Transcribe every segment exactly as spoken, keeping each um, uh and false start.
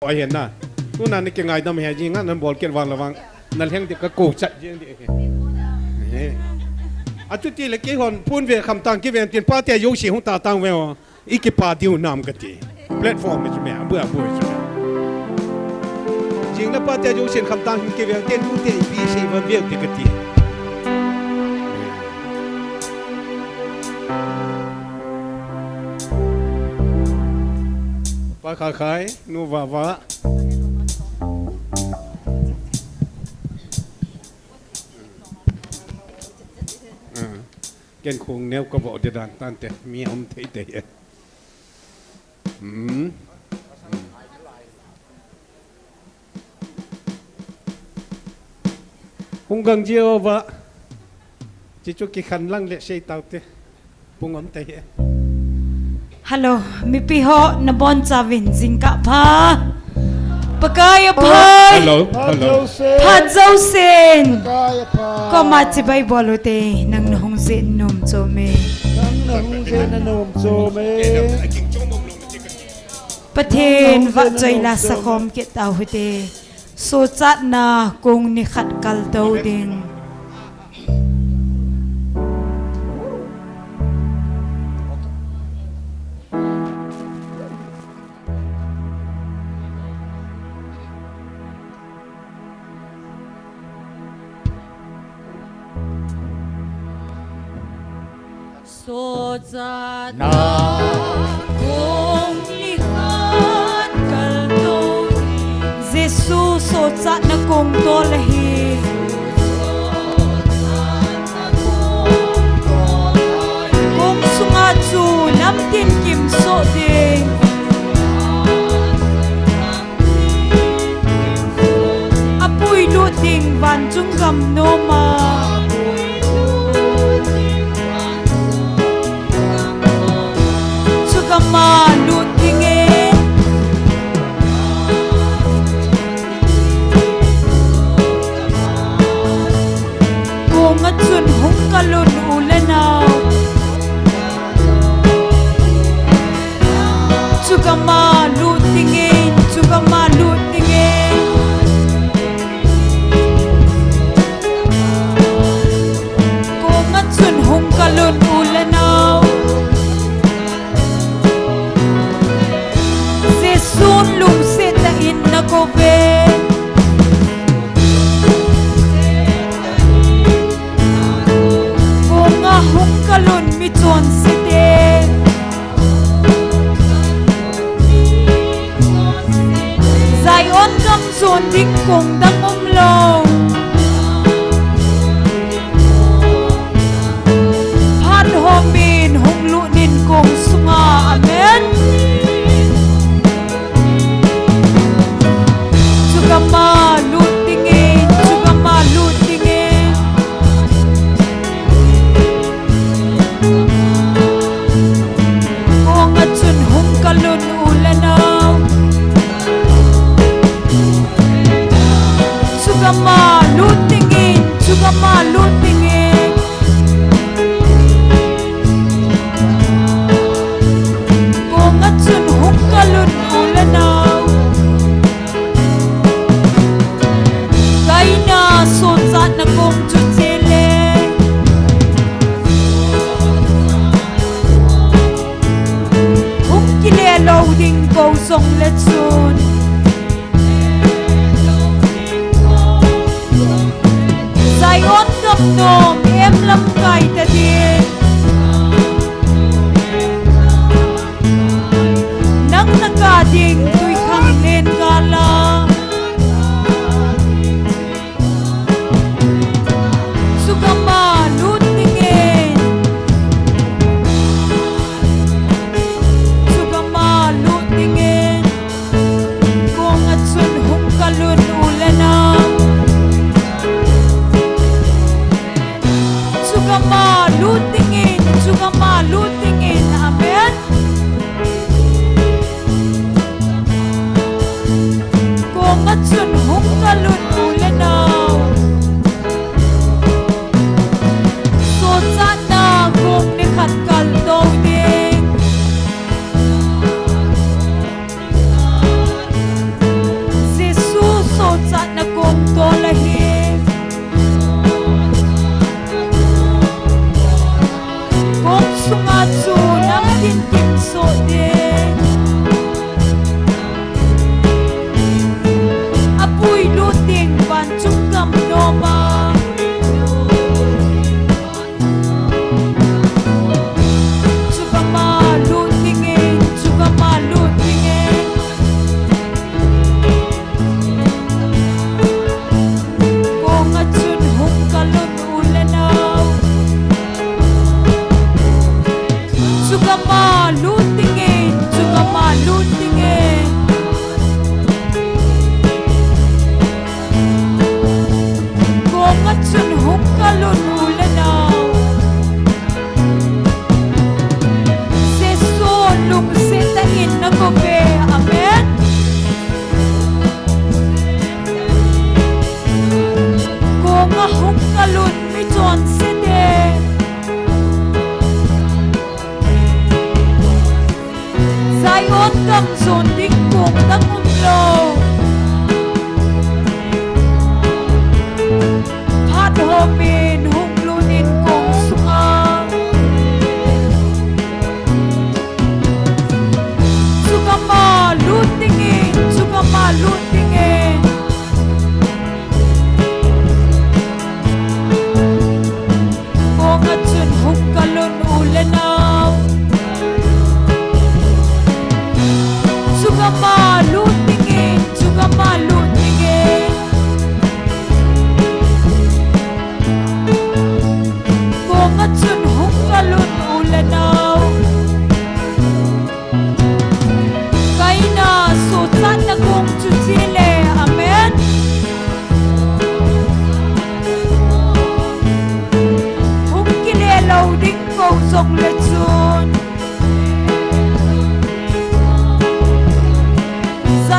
Ahi na. Tuna na kingaidam hi jing a, nan bol kit vang le vang. Na lheng ding ka ko chat jing ding hi. He. Achuti le keihon pun ve khamtang kiven tin pate jouse hung ta tang ve o. I kipa diu nam kati. Platform chu me, abu abu chu me. Jing le pate jousen khamtang hin kiven tin pute ipi sei van ve u ti kati. Pa Khakhai, nu Vava. Ken khong neo ka vo de dan tante, mi um thei thei e. Hmm. Hung gang Jehovah. Chichu kikhan lang le sei taute. Pung um te hi. Hello, mipi ho nabonchauvin jingkah pha. Pakai aphai. Hello, hello. Phat jousen. Pakai aphai. Koma chibai bol ute, nang nahung jeh nom chom e. Nang nahung jeh nom chom e. Pathen vahchoi la sakhom kit tau hite. Sochatna kong ni khat kaltou ding. Sochatna kong ni khat kaltou ding. Jesu sochatna kong tol ahi. Kong sunga chu lamtin kimsoh ding. Apuilut ding vanchung gam noma. Chugama lut ding e. Konga chun hung kalun u le nao. Chugama lut ding e, chugama lut ding e. Konga chun hung kalun u le nao. Jesun lungset tah in nakou ve. Konga hung kalun mi chonse te. Zion gam jon ding kong dang umlou. Phat hom in hung lut in kong sunga. Amen. Chugama lut ding e, chugama lut ding e. Konga chun hung kalun u le nao. Chugama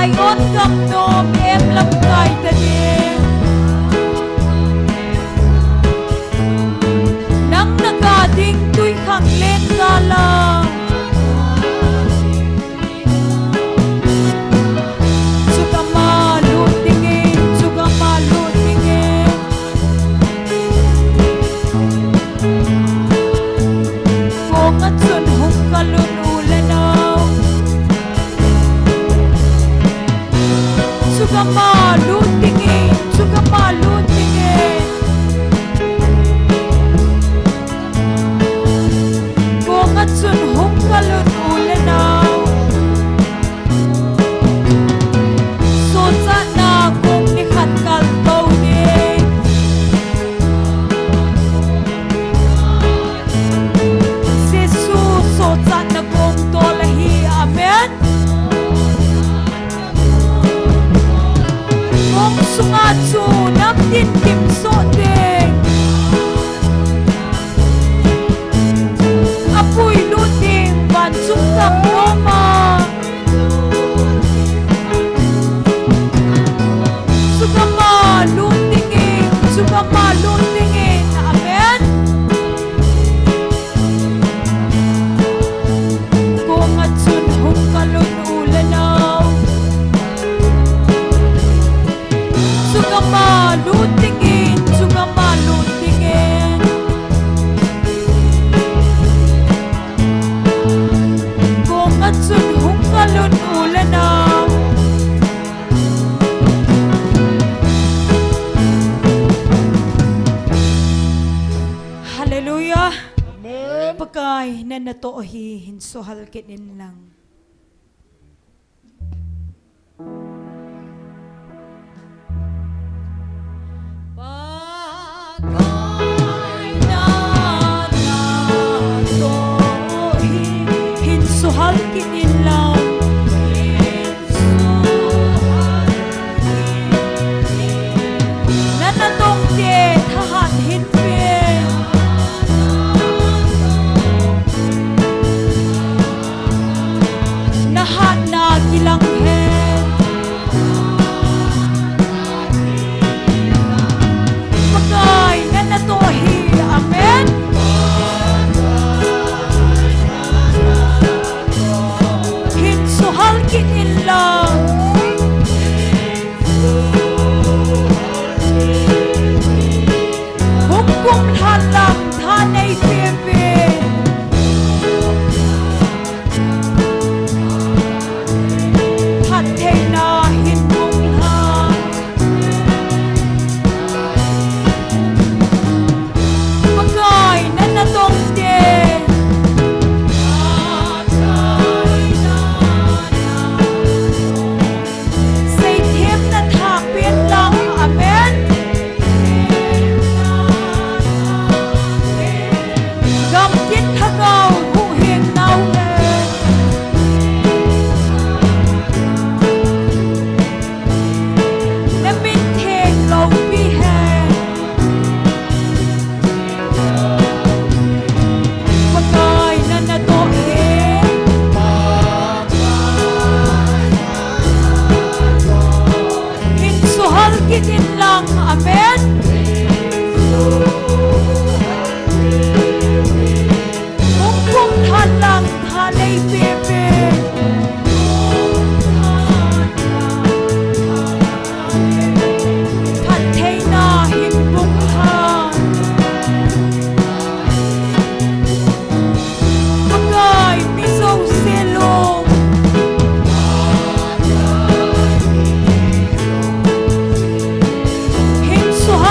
Zion gam nom em lamkai ta ding. Nang na ga ding tui khang leng gala. Chugam a lut dingin, chugam a lut dingin. Kong a chun hung kal un u le nao. Chugam a lut dingin, chugam a lut dingin. Kong a chun hung kal un u le nao. Sochatna kong ni khat kal tou ding. Jesu sochatna kong tol ahi. Amen. Kong sunga chu namtin kimsoh ding. Apui lut ding van chung gam nom a. Chugam a lut dingin, chugam a lut dingin. Amen. Kong a chun hung kal un u le nao. Chugam a lut dingin, chugam a lut dingin. Kong a chun hung kal un u le nao. Hallelujah. Amen. Pakai, nang natoh hi hin suhal kit in lang. Hin suhal kit in lang. Nang natong te thahat hin pe. Nahatna kilang hen. Pakai, nang natoh hi, amen. Hin suhal kit in lang. Hung kumlhan lang tha nei peh peh. Phattheina hin kumlhan. Pakai, nang natong te. Seithem na tha pen lang, amen. Gamtin lhagao huhhing nau le. Na min theng loupi hen. Pakai, nang natoh hi. Hin suhal kit in lang, amen. Hung kumlhan lang tha nei peh peh. Phattheina hin kumlhan. Pakai, mi jouse lung. Hin suhal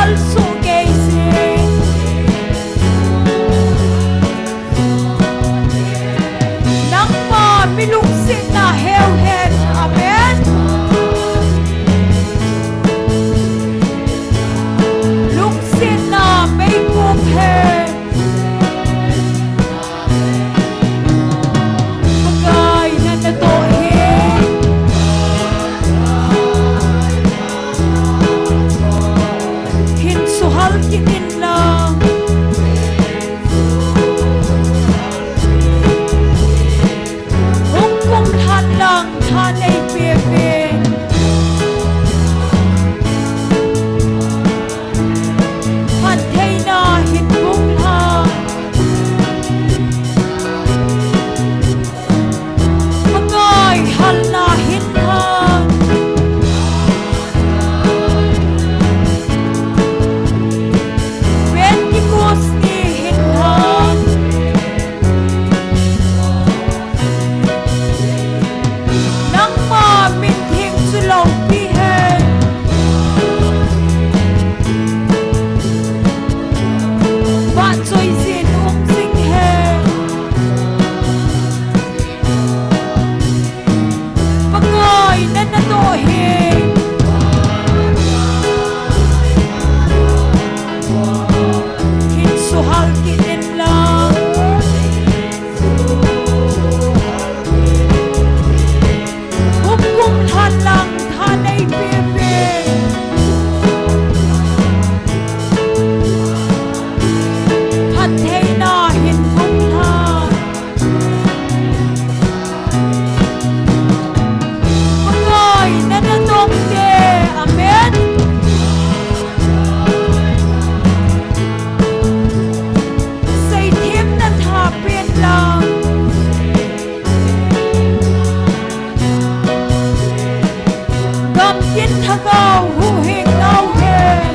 Kin Lhagao huhhing nau hen.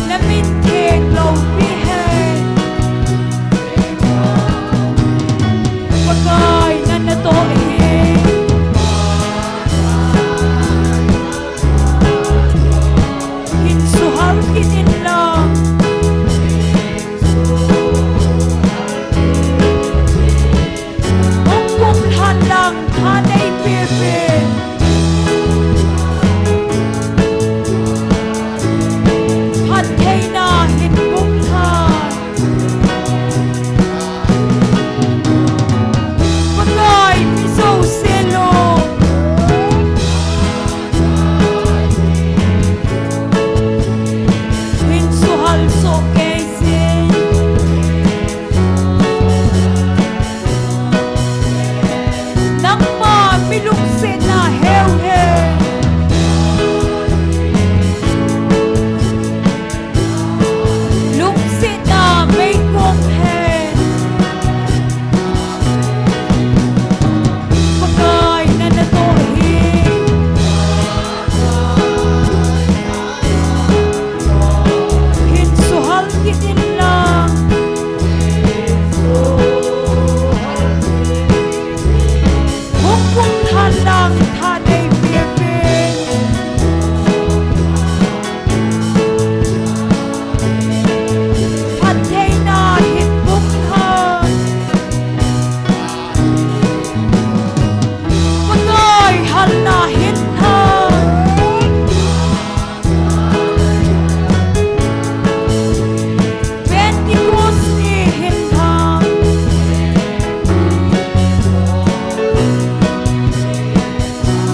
Na min theng loupi hen. Pakai, nang natoh hih. Hin suhal kit inlang. Hung kumlhan lang tha nei peh peh. Phattheina hin kumlhan. Pakai, mi jouse lung hin suhal soh kei jin. Nangma mi lungsetna heu hen. Lungsetna meikong hen. Pakai, nang natoh hih. Hin suhal kit inlang. Hung kumlhan lang tha nei peh peh. Phattheina hin kumlhan. Pakai, halna hin lhan. Pentecost ni hin lhan.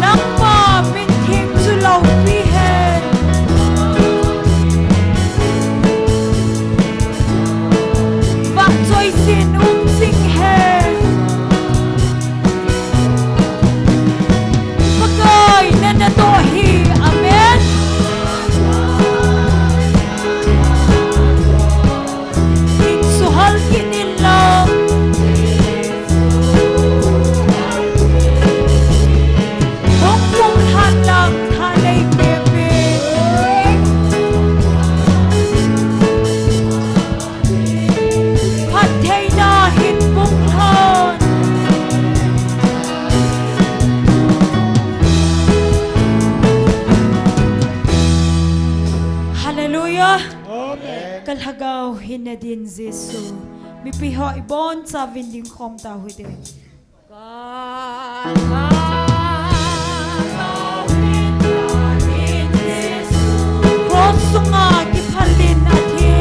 Nangma min theng chu loupi hen. Vahchoi jin um jing hen. Pakai, nang natoh hih. Amen. Hin suhal kit inlang. Hung kumlhan lang tha nei peh peh. Phattheina hin kumlhan. Hallelujah. Amen. Ka Lhagao hin nadin Jesu. Mipi ho ibonchauvin dingkhom tau hite. Cross sunga kiphal in athi.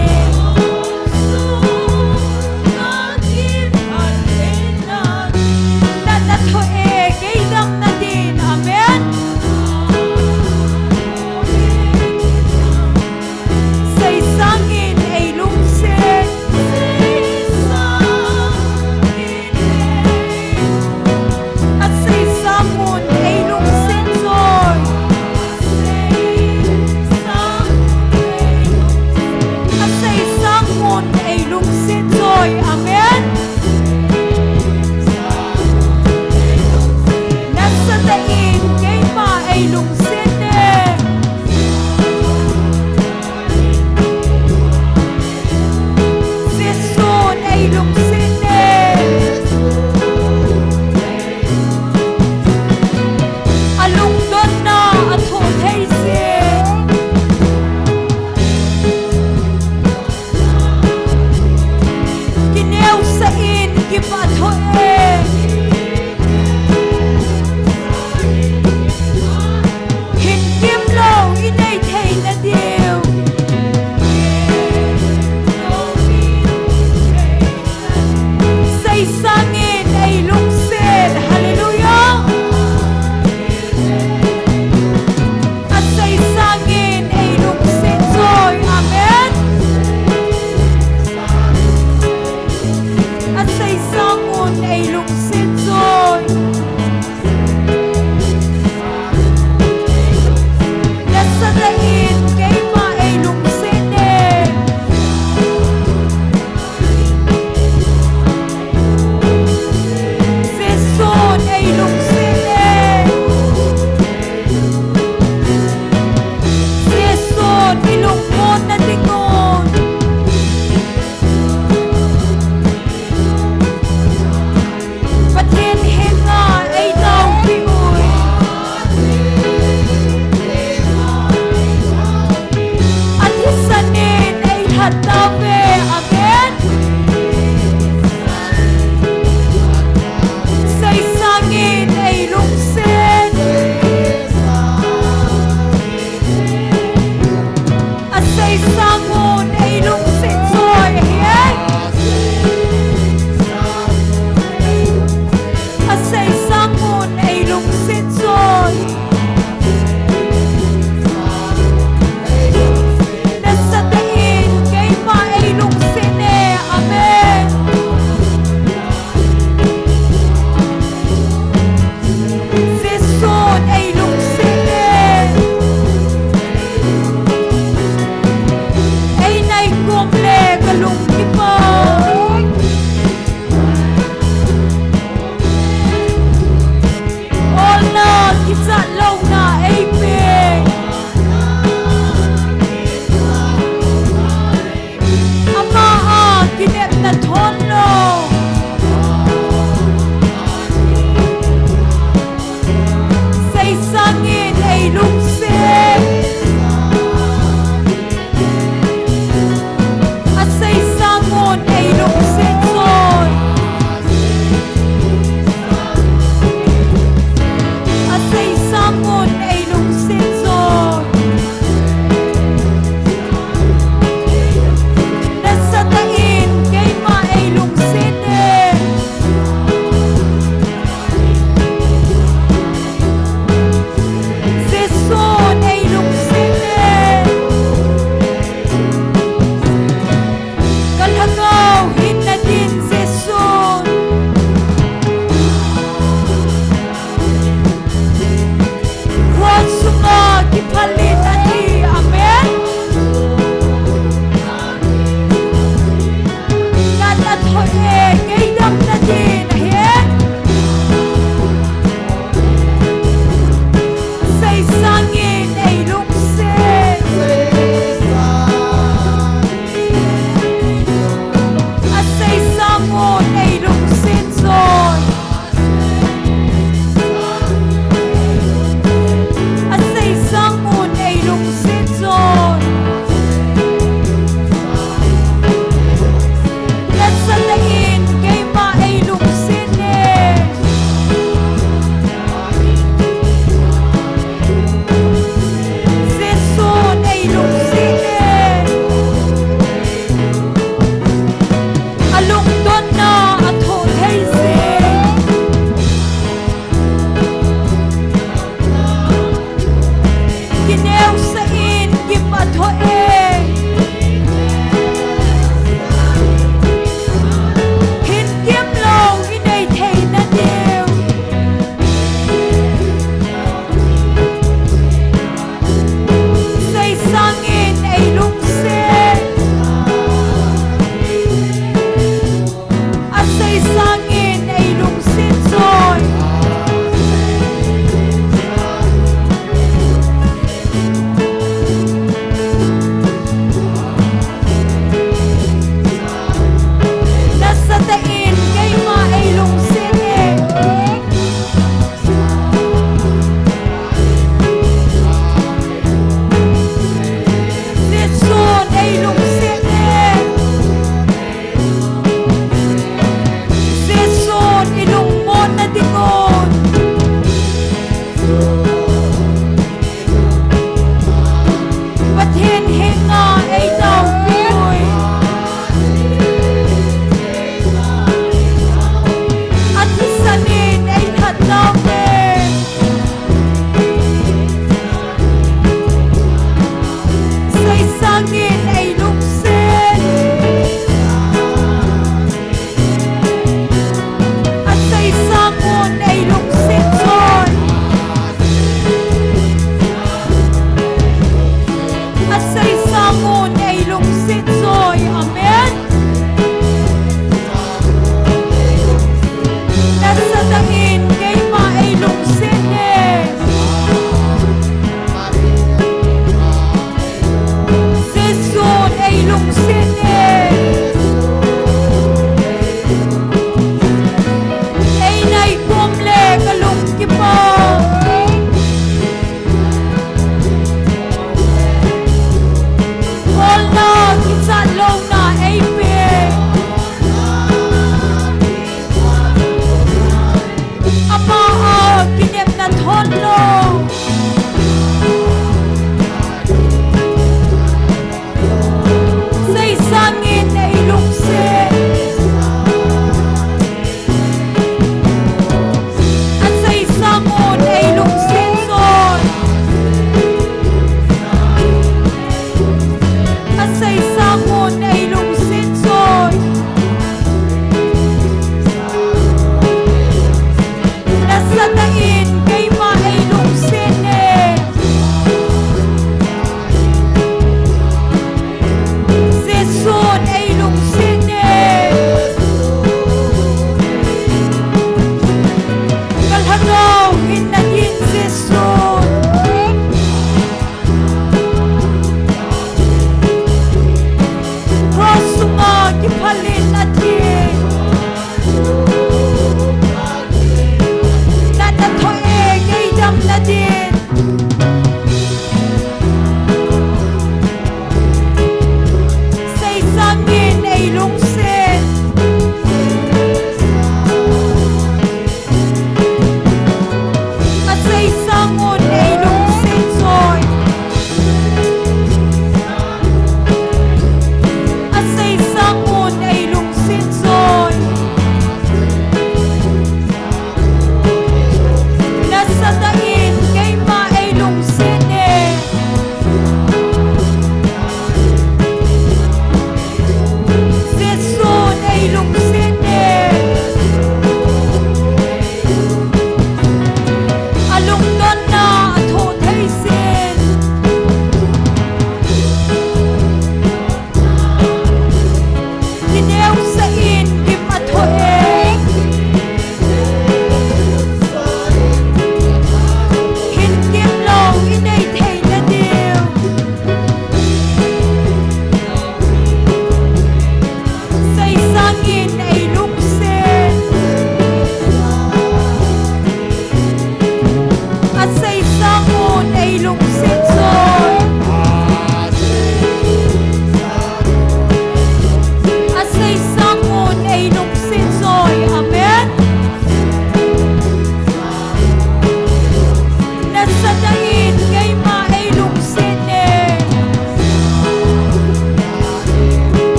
Na, nathoh e, kei damna din. Amen. Seisang in ei lungset. Aseisang un ei lungset joi. Henga eitaopeh uve. Athisan in eilhat tauve. Amen. Seisang in eilungset. Aseisang un eilungset soi ahi. A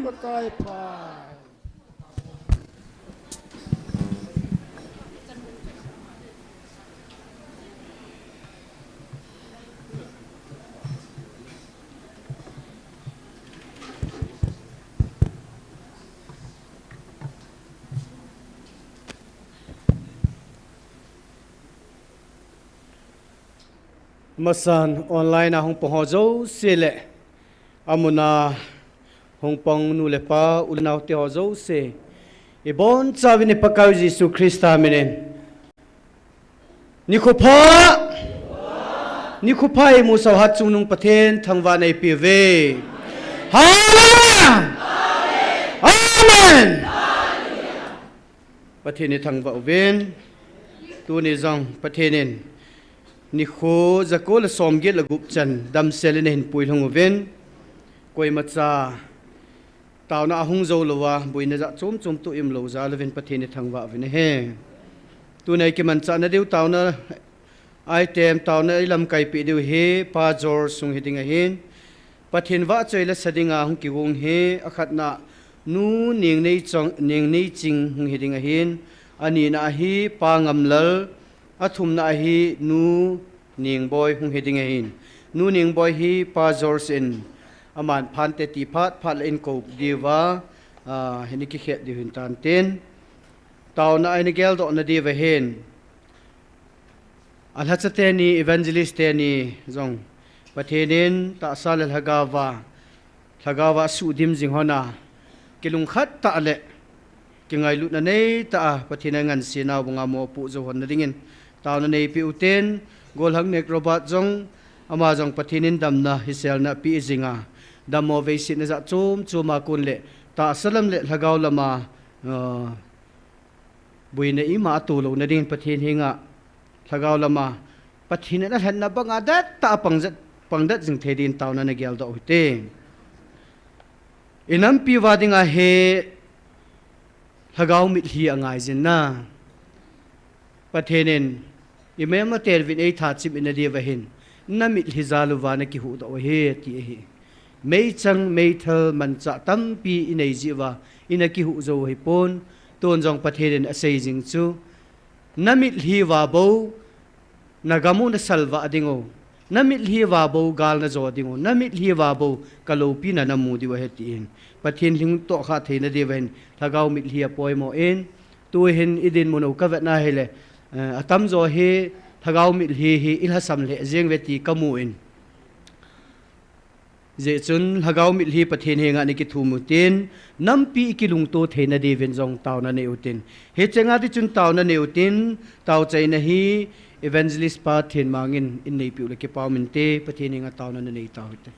Matai phai. Masan online a hung pang ho jouse le, amun a hung pang nu le pa, u le nao te ho jouse, ibonchauvin i Pakaiu Jesu Christa minin, nikho pha, nikho pha imusah u hatchungnung Pathen thangvahna eipeuve. Hallelujah! Amen! Pathen ithangvah uvin, tuni jong Pathen in nikho jako le somget le gup chan damsel in ahin puilhung uvin, koimacha taona ahung jou louva, boina jat chom chom toh ium lou jal uvin Pathen ithangvah uvin ahi. Tuna ikimanchahna diu taona item, taona ilamkaipeh diu hi Pa George hung hiding ahin, Pathen vahchoi la sa dinga hung kigong hi, akhatna Nu Neng Nei Chong, Neng Nei Ching hung hiding ahin, anina ahi Pa Ngamlal, athumna ahi Nu Nengboi hung hiding ahin. Nu Nengboi hi Pa George in aman phante ti phat phat le eikou diuva, ah, hin ikikhet diu hin tantin. Taona a ina geldohna diuva hin, alhacha teni, evangelist teni jong Pathen in tahsa le lhagaova, lhagaova suhdim jing hon a, kilungkhat tah le kingailutna neitah a Pathen a ngansenau banga mopoh jou hon nadingin taona neipeh utin, Golhang Nek Robert jong, ama jong Pathen in damna hiselna apeh jinga, dammo veisetna jat chom chom a kon le tahsa lam le lhagao lama, ah, boina ima atoh lou nadingin Pathen henga lhagao lama Pathen in alhenna banga dettah a pang jat, pang det jing thei din taona ina geldoh u hite. Inampi uva dinga hi lhagao mitlhi angaijin na. Pathen in imelmaten vin eitha chim ina diuva hin, namitlhi jal uva nakihuhdoh u ahi, ati ahi. Meichang, meithal, manchah tampi inei jeh uva ina kihuh jou u ahipon, tun jong Pathen in asei jing chu, namitlhi uva bou nagam u nasalvah ding u, namitlhi uva bou gal najo ding u, namitlhi uva bou kaloupina namu diu ahi tin, Pathen lhing tohkhah theina diuva hin lhagao mitlhi apoimo in, tuhin idinmun u kavetna hile, eh, atamjo hi lhagao mitlhi hi ilhasam lheh jeng uve ti kamu in. Hijeh chun lhagao mitlhi Pathen henga nakithum utin, nampi ikilungto theina diuvin jong taona nei utin. Hichenga tichun taona nei utin, taochaina hi Evangelist Pa Thenmang in eineipeh u le kipah um inte, Pathen henga taona nanei tau hite.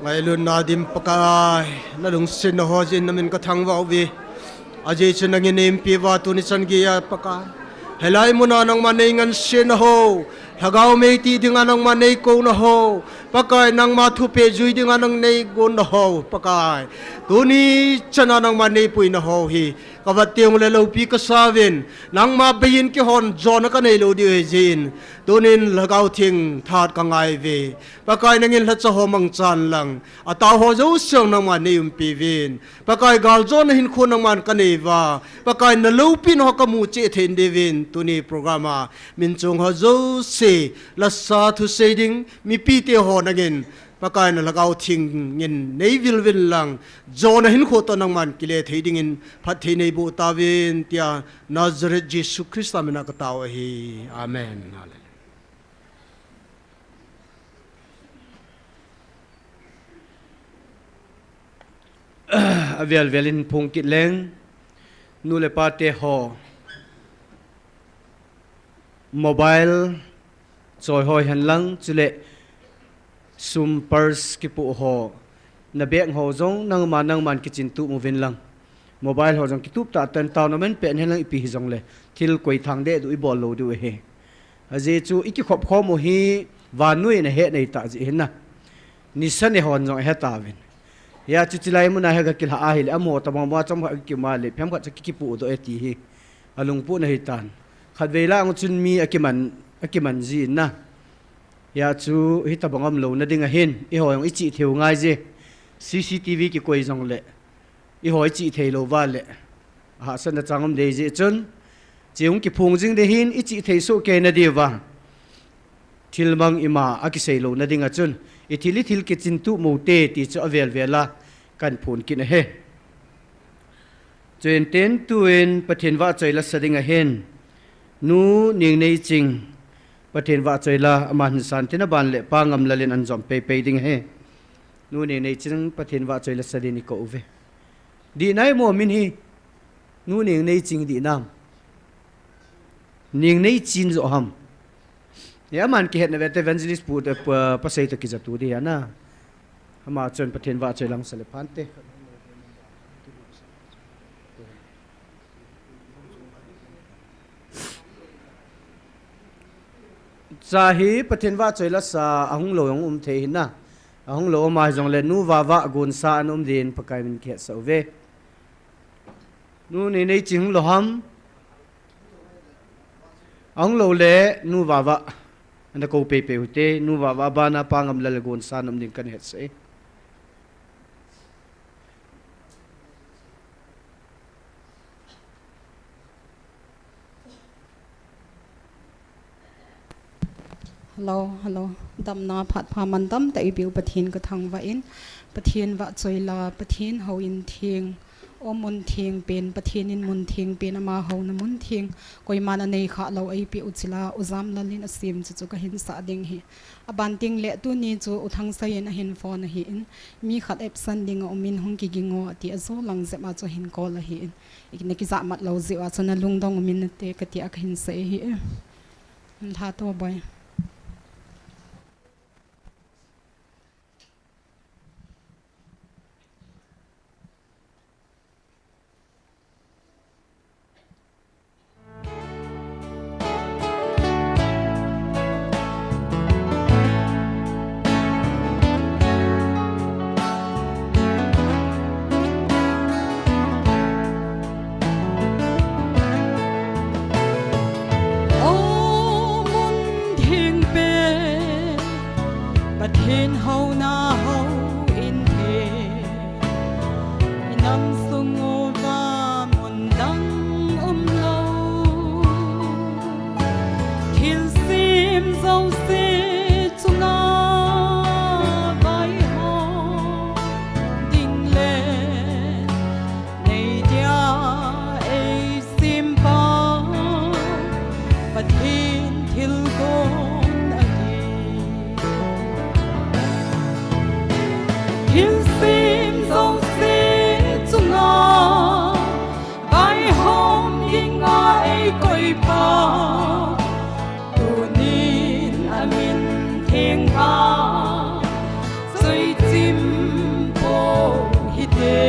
Ngailutna dim Pakai, nalungsetna ho jeh in namin kathangvah uve. Ajeh chu nangin neiumpi uva tuni chan geiya Pakai, hilai muna nangma neingansena ho, lhagao meitih dinga nangma neikouna ho, Pakai nangma thupeh jui dinga nang neigonna ho, Pakai, tuni chana nangma neipuina ho hi kavet teng le loupi kasauvin, nangma beiyin kihon jona kanei lou diu ahi jeh in, tunin Lhagao Theng thahat kangai uve. Pakai nangin lhacha ho mangchan lang, atao ho jouse nangman neiumpi uvin. Pakai galjona hinkho nangman kanei uva, Pakai naloupina ho kamu cheh thei diuvin, tuni program a min chong ho jouse, lasa thusei ding mipite ho nangin, Pakai na Lhagao Theng in neivil uvin lang, jona hinkho toh nangman kile thei dingin phatthei neiboh tauvin, tia Nazareth Jesu Christa mina katao ahi. Amen. Hallelujah. Avel vel in phong kit leng, nu le pa te ho, mobile choi hoi hen lang, chule sum purse kipoh ho, na bag ho jong nangma nangman kichin tup uvin lang. Mobile ho jong kitup tah tan, taona man pen hen lang, ipi hijongle thil koi thang deh diu ibol lou diu ahi. Ajeh chu ikikhop khom u hi vannoi in ahet nei tah jeh hin na. Nisa ne hon jong ahe tauvin. Hia chu chilai muna hi gakilhah ahile, amaho tabang bang chomkhat kikim a le, phemkhat chu kikipoh doh e ti hi alungput na hitan. Khatvei lang chun mi akiman, akiman ji in na. Hia chu hitabang umlou na ding ahin, eiho jong ichih thei u ngai je. C C T V kikoi jongle, eiho ichih thei lou uva le, ahahsatna chang um dei jeh chun, chehung kiphong jing ding ahin, ichih thei soh kei na diuva, thil mang ima akisei lou na dinga chun, ithil ithil kichin tup u te ti chu avel vel a kan phong kit ahi. Chuin tin tuin Pathen vahchoi la sa ding ahin, Nu Nengneichin, Pathen vahchoi la, ama hin san tin aban le Pa Ngamlal in anjom pei pei ding ahi. Nu Nengneichin, Pathen vahchoi la sa din ikou uve. Dih nai mo min hi, Nu Nengneichin dih nam. Nengneichin jo ham. Hia aman kihetna ve te evangelist pu te pa, pasei toh kijatu ding ahi na. Ama chun Pathen vahchoi la sa le phante. Cha hi Pathen vahchoi la sa ahung lou jong um thei ahi na. Ahung lou um ahi jongle nu vava gon sa ana um din Pakai min kihetsah uve. Nu Nengneichin hung lou ham. Ahung lou le, Nu Vava. Ana kou peipei ute, Nu Vava abana Pa Ngamlal le Gonsa nom ding kan hetsah e. Hello, hello. Damna phat pha mantam tah eipeu Pathen kathangvah in, Pathen vahchoi la, Pathen houin theng, o mun theng pen, Pathen in mun theng pen, ama houna mun theng, koiman anei khah lou eipeu chila, U Jamlal in asem chu chu kahin sah ding ahi. Aban teng le tuni chu U Thangsei in ahin phone ahin, mi khat absent ding aumin hung kiging o ati, ajo lang jep a chu ahin call ahin. Nakijah mat lou jeh a chu nalungdong umin nate kati a kahin sei ahi. Lha to boi. O mun theng pen, Pathen houna houin theng, i nam sung uva mun dang umlou. Thilsem jouse chunga vaihom ding le nei dia eisempa Pathen thilgon ahi. Thilsem jouse chunga vaihom dinga eikoipa, tunin amin theng vang choi chim pou hite,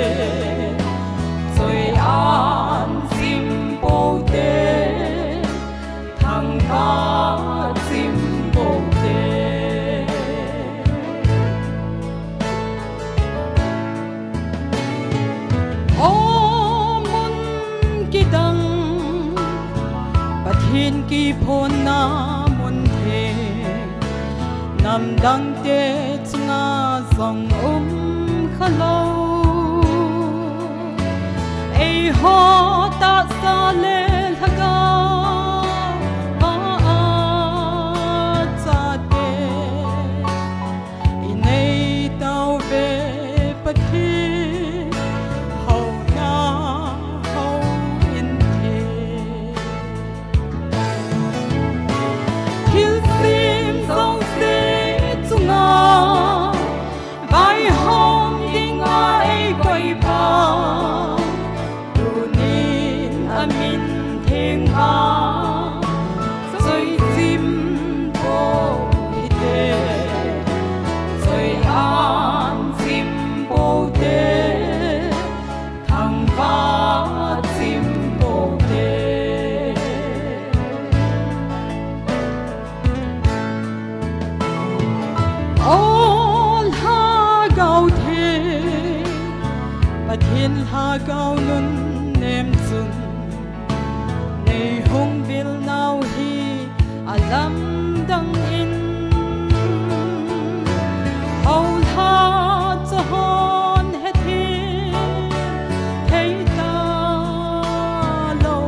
choi an chim pou te, thangvah chim pou te. O mun kidang, Pathen kiphonna mun theng, namdang te chunga jong um khalou. Eiho tahsa le lhagao a chate, i nei tauve Pathen houna houin theng. Thilsem jouse chunga vaihom dinga eikoipa, tunin amin theng vang choi chim pou hite, choi an chim pou te, thangvah chim pou te. O lhagao theng, Pathen lhagao nunnem chun, nei hung vil nau hi alamdang in, houlha chahon hethem thei talou.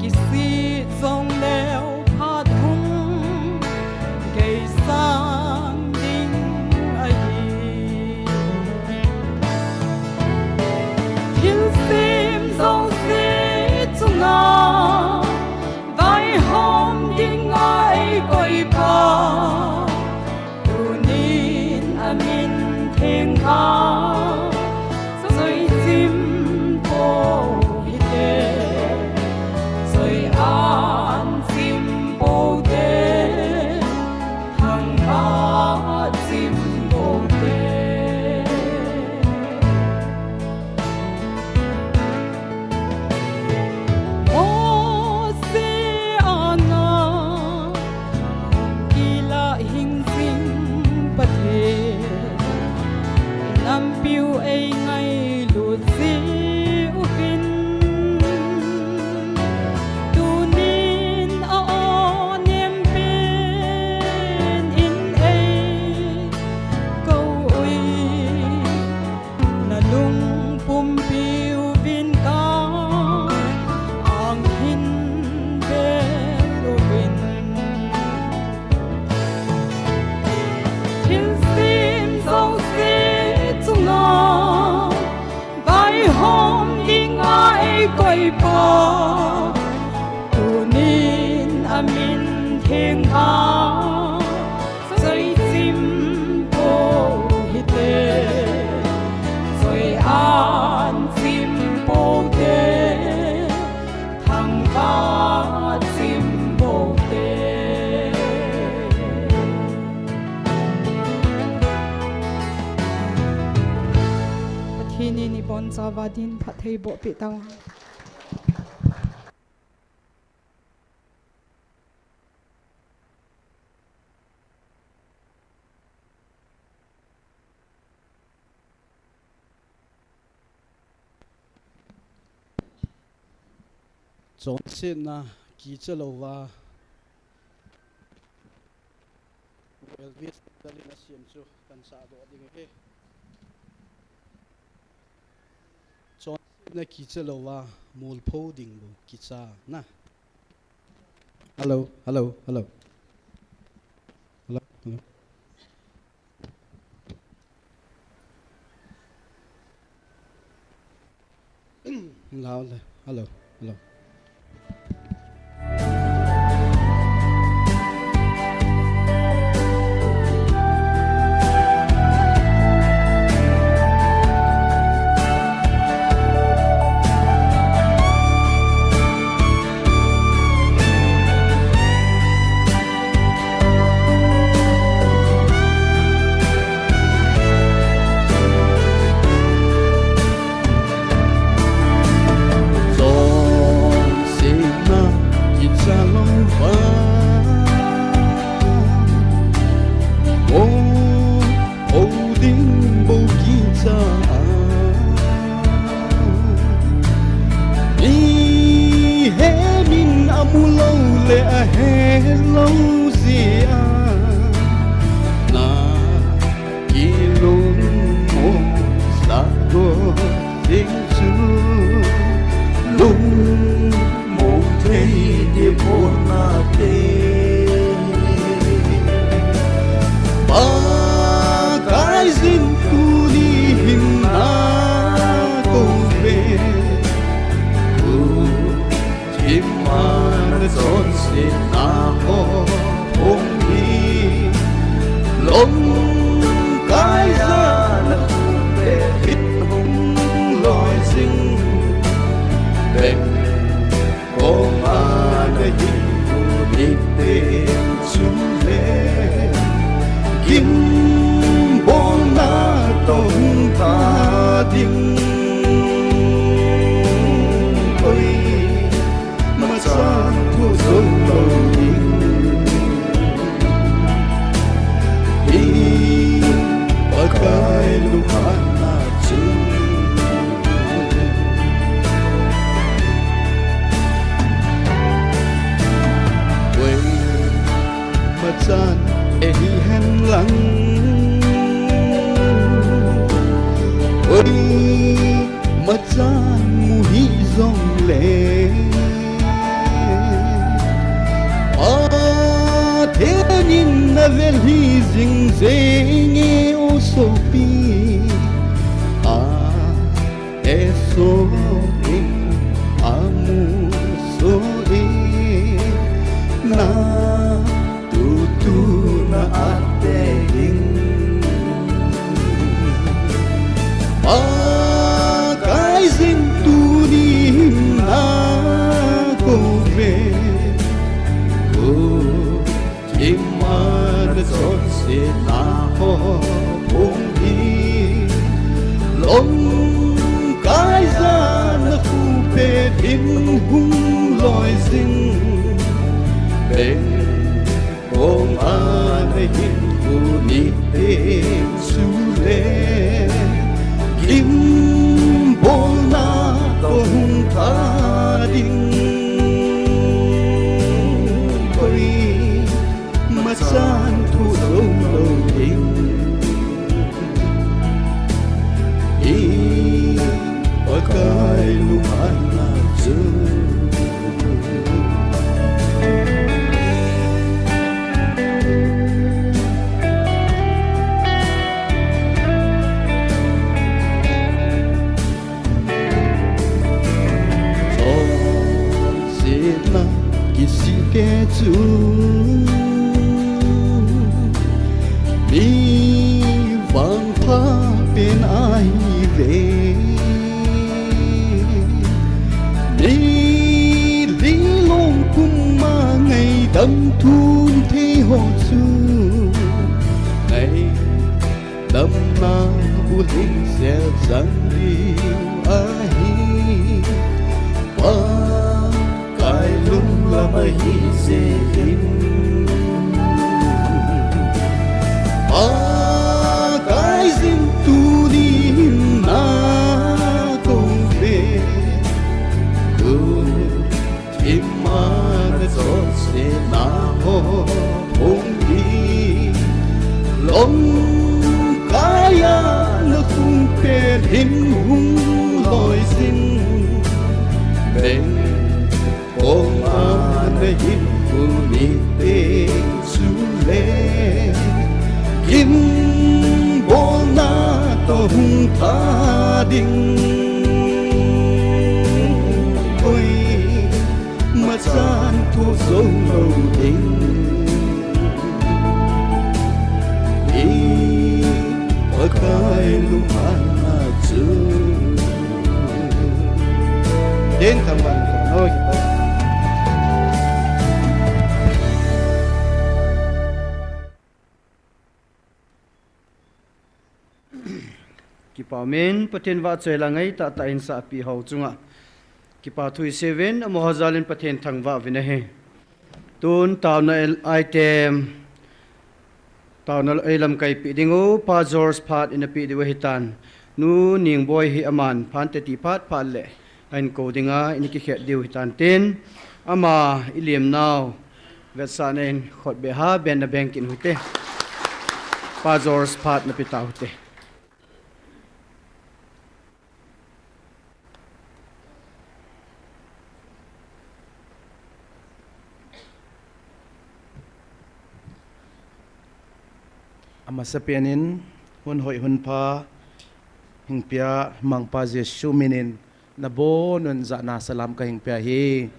Kisih jongleu phat hung geisang ding ahi. Thilsem jouse chunga vaihom Koi pa, tunin a min theng ha, sei chim po hite, sei an chim po te, thangvah chim po te. Pathen in ibon chauva din phatthei boh peh tauhen. Chonsetna kicha louva, Elvis Dal in asem chu kan sahdoh ding ahi. Chonsetna kicha louva, molpho ding bou kicha na. Hello, hello, hello. Hello, hello. Hello, hello, hello. Chonsetna kicha louva, molpho ding bou kicha a, mihem in amu lou le ahe lou jeh a, na kilungmong sah go ding chu, lungmong thei ding bou nate. Pakaiyin tuni hin na kou ve, tu Thim a na chonsetna ho hung hi, lungkai jana hung pe hin hung loi jing. Beng kong a na hinkho nite chule, gimbolna toh hung tha ding. Oi, machan thu jou lou ding. Hi Pakai lunghanna chu. Oi, machan e hihen lang. Oi, machan mu hijong le, Pathen in na vel hijing jenge o sopi. A e soh in, amu soh in, na tutu na ate ding. Pakai jin tuni hin na kou ve, kou Ima na chonsetna ho hung hi, lungkai jana khu pe din hung loi jing. Beng kong a na hinkho nite chule, gimbolna toh hung tha ding. Koi machan thu jou lou ding. Hi Pakai lunghanna chu. te chu mi vangpha pen ahi ve. Mi lilong puma ngaidam thum thei ho chu ngaidamna bu lhing sel chang diu ahi. Pakai lunglam ahi jeh in, Pakai jin tuni hin na kong ve. Thim a na chonsetna ho hung hi, lamkai a na hung pen hin hung loi jin, leng kong a na hin hung ni te chu le, kin bolna toh hung tha ding. Oi, machan tho zo lo ding. I Pakai lunghanna chu. Din thangvah in, oi. Kipa umin, Pathen vahchoi la ngai tahtah in sahpi ho chunga kipa thu isei uvin, amaho jal in Pathen thangvah uvin ahi. Tun taona el item, taona eilamkai peh ding u, Pa George Phat in apeh diu ahitan. Nu Ningboi hi aman phante ti phat phat le ahin kou dinga, in kikhet diu hitan tin, ama ilimnau vetsahna in khut beh ha, beng na beng kit uhite. Pa George Phat na pe tau hite. Amasapen in, hun hoi hun pha hung pia Mangpa Jesu min in, nabonun jana salam kahin pia ahi.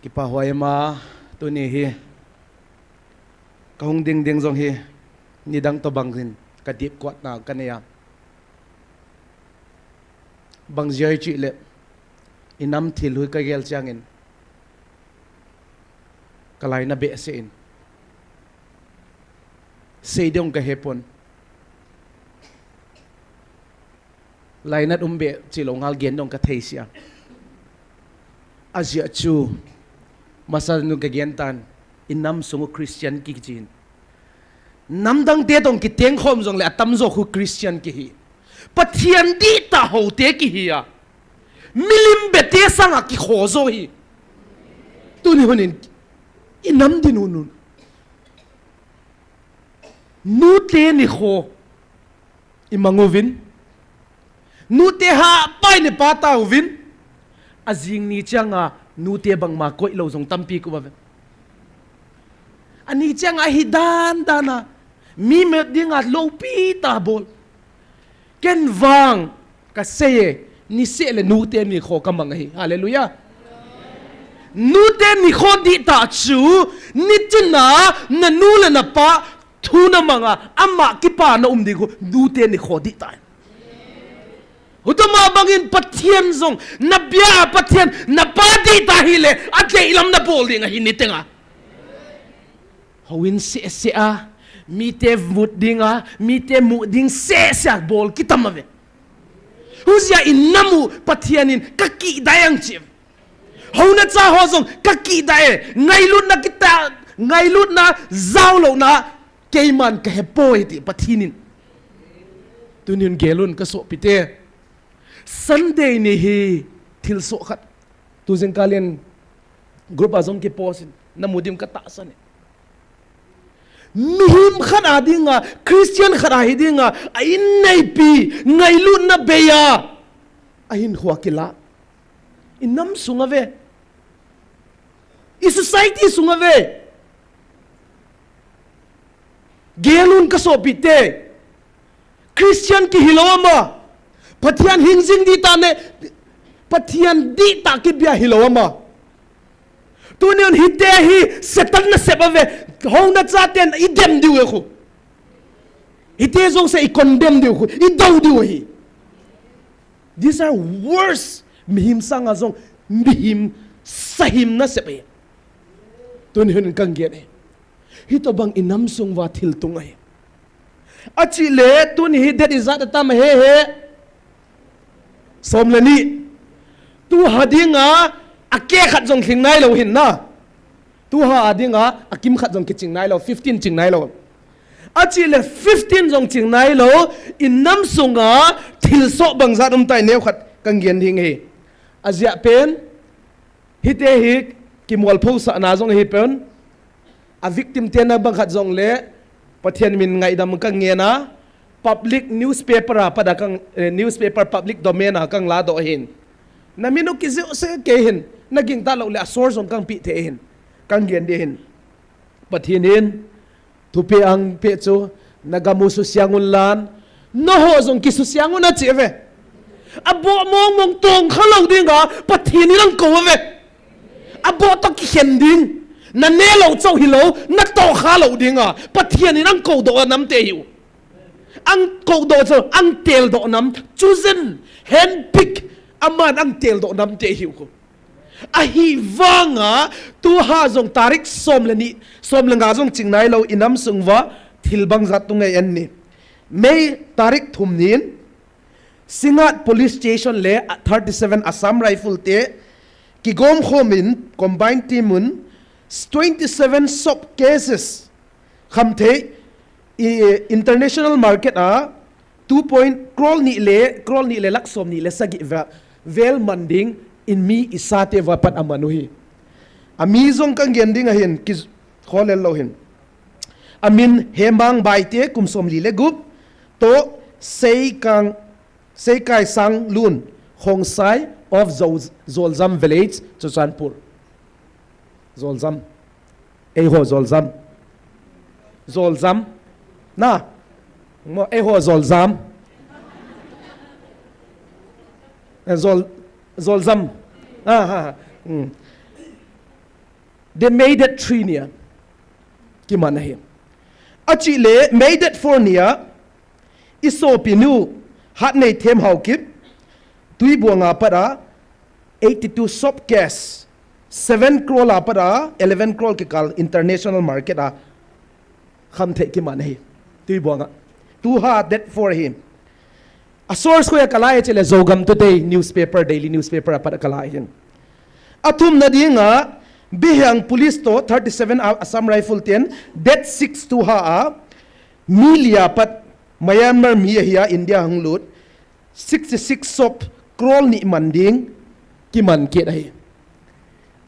Kipa huai ma, tuni hi kahung ding ding jong hi, nidang tobang in kadip kuatna kanei a. Bang jeh ham itile, inam thil hui kagel changin, kalainat behseh in, sei ding kahepon. Lainat um beh chilou ngal gen ding kathei sia. Ajeh chu, masa nu kagen tan, inam sung u Christian kichin. Namdang te toh kiteng khom jongle atamjo khu Christian kihi. Pathen dihtah hote kihi a, milim bete sanga kikhojo hi. Tuni hun in inam din u nun. Nute nikho imang uvin. Nute hahpai in ipah tauvin. Ajing ni changa nute bangma koilou jong tampi um uve. Ani changa hidan dan a, mi met dinga loupi tah bol. Ken vang kasei e, niseh le nute nikho kamang ahi. Hallelujah. Nute nikho dihtah chu, nitin a nanu le napa thu namang a, ama kipana um ding khu, nute nikho dihtah. Hutoma bangin Pathen jong, nabia a Pathen, napa dihtah hile, adei lam nabol ding ahi niteng a. Houin seh seh a, mite mut ding a, mite mu ding seh seh a bol kitam uve. Hujeh a inam u Pathen in kakidai ang chi. Houin cha ho jong kakidai e, ngailutna kita, ngailutna jaolouna, keiman kahepoi ti Pathen in. Tunin gelun kasopite. Sunday ni hi thilsoh khat. Tujingkah in group a jong kipost in, namu diu katahsan e. Mihem khat a dinga, Christian khat ahi dinga, a inneipi, ngailutna bei a, ahinkho a kila. Inam sunga ve. I society sunga ve. Gelun kasopite. Christian kihilou ama. Pathen hingjing dihtah ne. Pathen dihtah kibia hilou ama. Tuni hin hite hi Satan nasep ave, houna chaten idem diu e khu. Hite jouse i condemn diu khu, idou diu ahi. These are worse. Mihem sanga jong, mihem sahim nasep ahi. Tuni hin kangeh e. Hitobang inam sung uva thil tung ahi. Achi le, tuni hi date ijat atam ahi he. Som le ni. Tuha dinga, ake khat jong lhing nailou hin na. Tuha a dinga, akim khat jong kiching nailou, fifteen ching nailou. Achi le fifteen jong ching nailou, inam sunga thilsoh bangjat um tai neo khat kangeh ding ahi. Ajeh pen, hite hi kimolpho sahna jong ahi pen, a victim tena bang khat jong le, Pathen min ngaidam kangeh na, public newspaper a pat a kang, eh, newspaper public domain a kangla doh hin. Na min u kijih seh kei hin, na gingta lou le a source jong kangpeh thei hin. Kangeh ding hin. Pathen in, Thupeh angpeh chu, na gam u susiang un lan, na ho jong kisusiang un achi ve. Aboh mong mong tong kha lou dinga, Pathen in akou ve. Aboh toh kikhen ding, na nelou chauh hilou, na toh kha lou dinga, Pathen in akou doh nam te hiu. Akou doh chauh, atel doh nam, chosen, handpick, aman atel doh nam te hiu khu. Ahivanga, tuha jong tarik som le ni, som le nga jong ching nailou inam sung uva thil bangjat tung ahi e. May tarik thum nin, Singngat Police Station le thirty-seven Assam Rifle te kigom khom in combined team un twenty-seven SOP cases khamthei, i, international market a two point crore ni le, crore ni le lakh som ni le sagi vel, vel man ding in mi isa te uva pat aman u hi. Ami jong kangeh ding ahin, kikholel lou hin. Amin Hemang Baite, kum som li le gup, toh Seikang, Seikai Sanglun Khongsai of Zo-, Zoljam Village, Churachandpur. Zoljam. Eiho Zoljam. Zoljam. Na. Mo, eiho Zoljam. Eh, Zol-, Zoljam. Ah, ha, ha. Hmm. They made it three nia. Kiman ahi. Achi le, made it four nia. I sopinu, Hatnei Them Haokip, Tuibuong a pat a, eighty-two SOP cash, seven crore a pat a, eleven crore kikal international market a, khamthei kiman ahi. Tuibuong a. Tuha date four ahi. A source koi a kala e chele Zogam Today newspaper, daily newspaper a pat a kala ahi. Athumna dinga, Bihang Police toh thirty-seven Assam Rifle ten, date six tuha a, mi li a pat Myanmar mi ahi a India hung lut, sixty-six SOP crore ni man ding kiman kit ahi.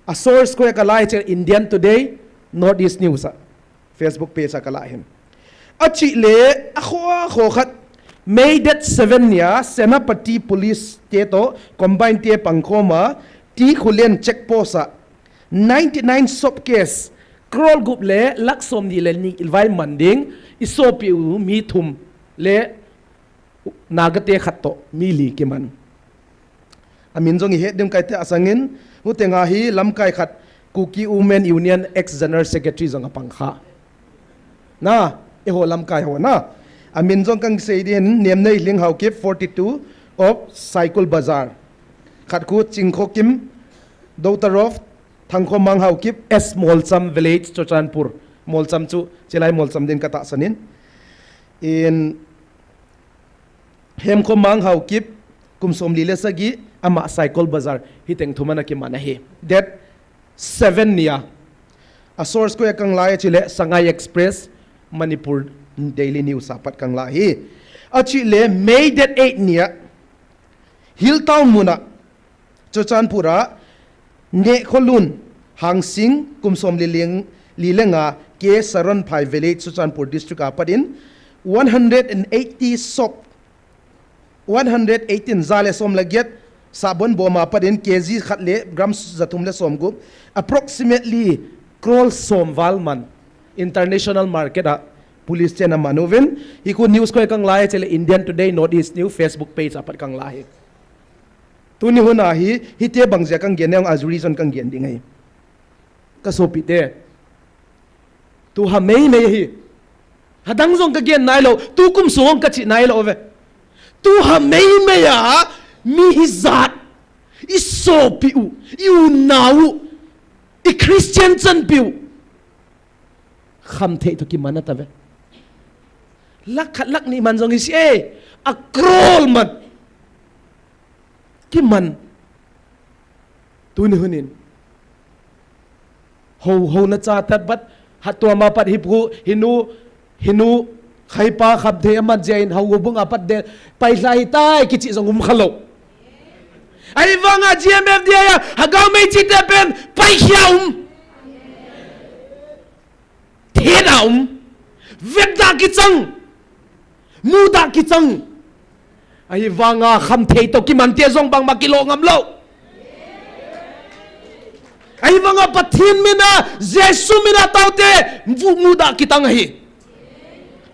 A source koi a kala e chele Indian Today, North East News a, Facebook page a kala ahin. Achi le, akho, akho khat, May date seven nia, Senapati Police te toh, combined te pangkhom a, Tikhulen check post a, ninety-nine SOP cash, crore gup le lakh som ni le ni vai man ding, i sopiu mi thum le Naga te khat toh mi li kiman. Amin jong i het ding kaite asangin, huteng a hi lamkai khat Kuki Women Union ex General Secretary jong apang kha. Na, eiho lamkai ho na. Amin jong kang sei ding, Nemnei Lhing Haokip, forty-two of Saikul Bazar. Khat khu Chingkhokim, daughter of Thangkhomang Haokip, S Molcham Village, Churachandpur. Molcham chu, chilai Molcham din katahsan in. In Hemkhomang Haokip, kum som li le sagi, ama Saikul Bazar, hiteng thum ana kiman ahi. Date seven nia. A source koi a kang la e chele Sangai Express, Manipur Daily News a pat kang la hi. Achi le May date eight nia. Hill Town muna, Churachandpur a, Nehkholun Hangsing, kum som li le nga, K Saronphai Village, Churachandpur District a pat in, one hundred and eighty SOP, one hundred eighteen za le som le get, sabon bom a pat in, K G khat le gram jathum le som gup, approximately crore som val man, international market a, police ten aman uvin, hi khu news koi a kang la e chele Indian Today, North East News, Facebook page a pat kang la hi. Tuni hun a hi, hiti bang jeh a kang gen neo a reason kang gen ding ahi. Ka sopite, tu ha meimei hi. Hadang jong ka gen nailou, tu kum sung ka chi nailou ve. Tu ha meimei a, mi hijat, i sopi u, i unau u, i Christian chanpi u, khamthei toh kiman ata ve. Lakh khat lakh ni man jong hi si e, a crore man. Kiman. Tuni hunin. Ho, ho na cha tat pat, hatuama pat hipu, hinu, hinu, khaipa khamthei aman jeh in ho bunga pat de, paisa hitai kichi jong um khalou. Ahivanga G M F D I a, Hagao Meichi te pen, paikhia um. Thina um. Vetda kichang. Muda kichang. Ahivanga khamthei toh kiman te jong bangma kilo ngam lou. Ahivanga Pathen mina, Jesu mina taote, mu, muda kitang ahi.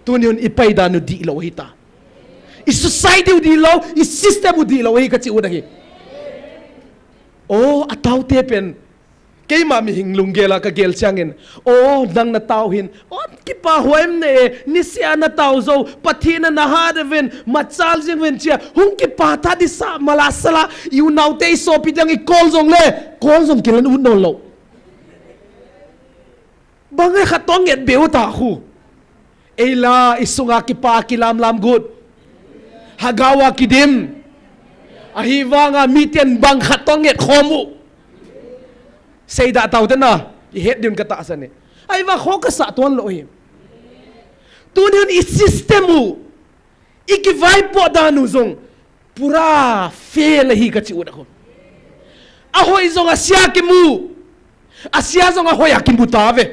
Tuni hun i paidan u dihlou hita. I society u dihlou, i system u dihlou hi kachi u ahi. O, ataote pen. Keima mihing lunggel a ka gel chiangin, o, nang na tao hin, o, kipa huai em ne, niseh a na tao jou, Pathen a na hat uvin, machal jing uvin chia, hung kipa ta di sa, mala sala, i unaute i sopi dang i kol jong le, kol jong kilan u nol lou. Bang e khat tong nget beu ta khu. Eila, i sunga kipa kilam lam gut. Hagao a kidim. Ahivanga miten bang khat tong nget khom u. Seida tau tena, i het din ka tahsan e. Ahivang kho ka sa tuan lou hi. Tuni hun i system u. I kivaipoh dan u jong. Pura fail ahi kachi u da khu. Ahoi jong asia kimu. Asia jong ahoi a kimu ta ve.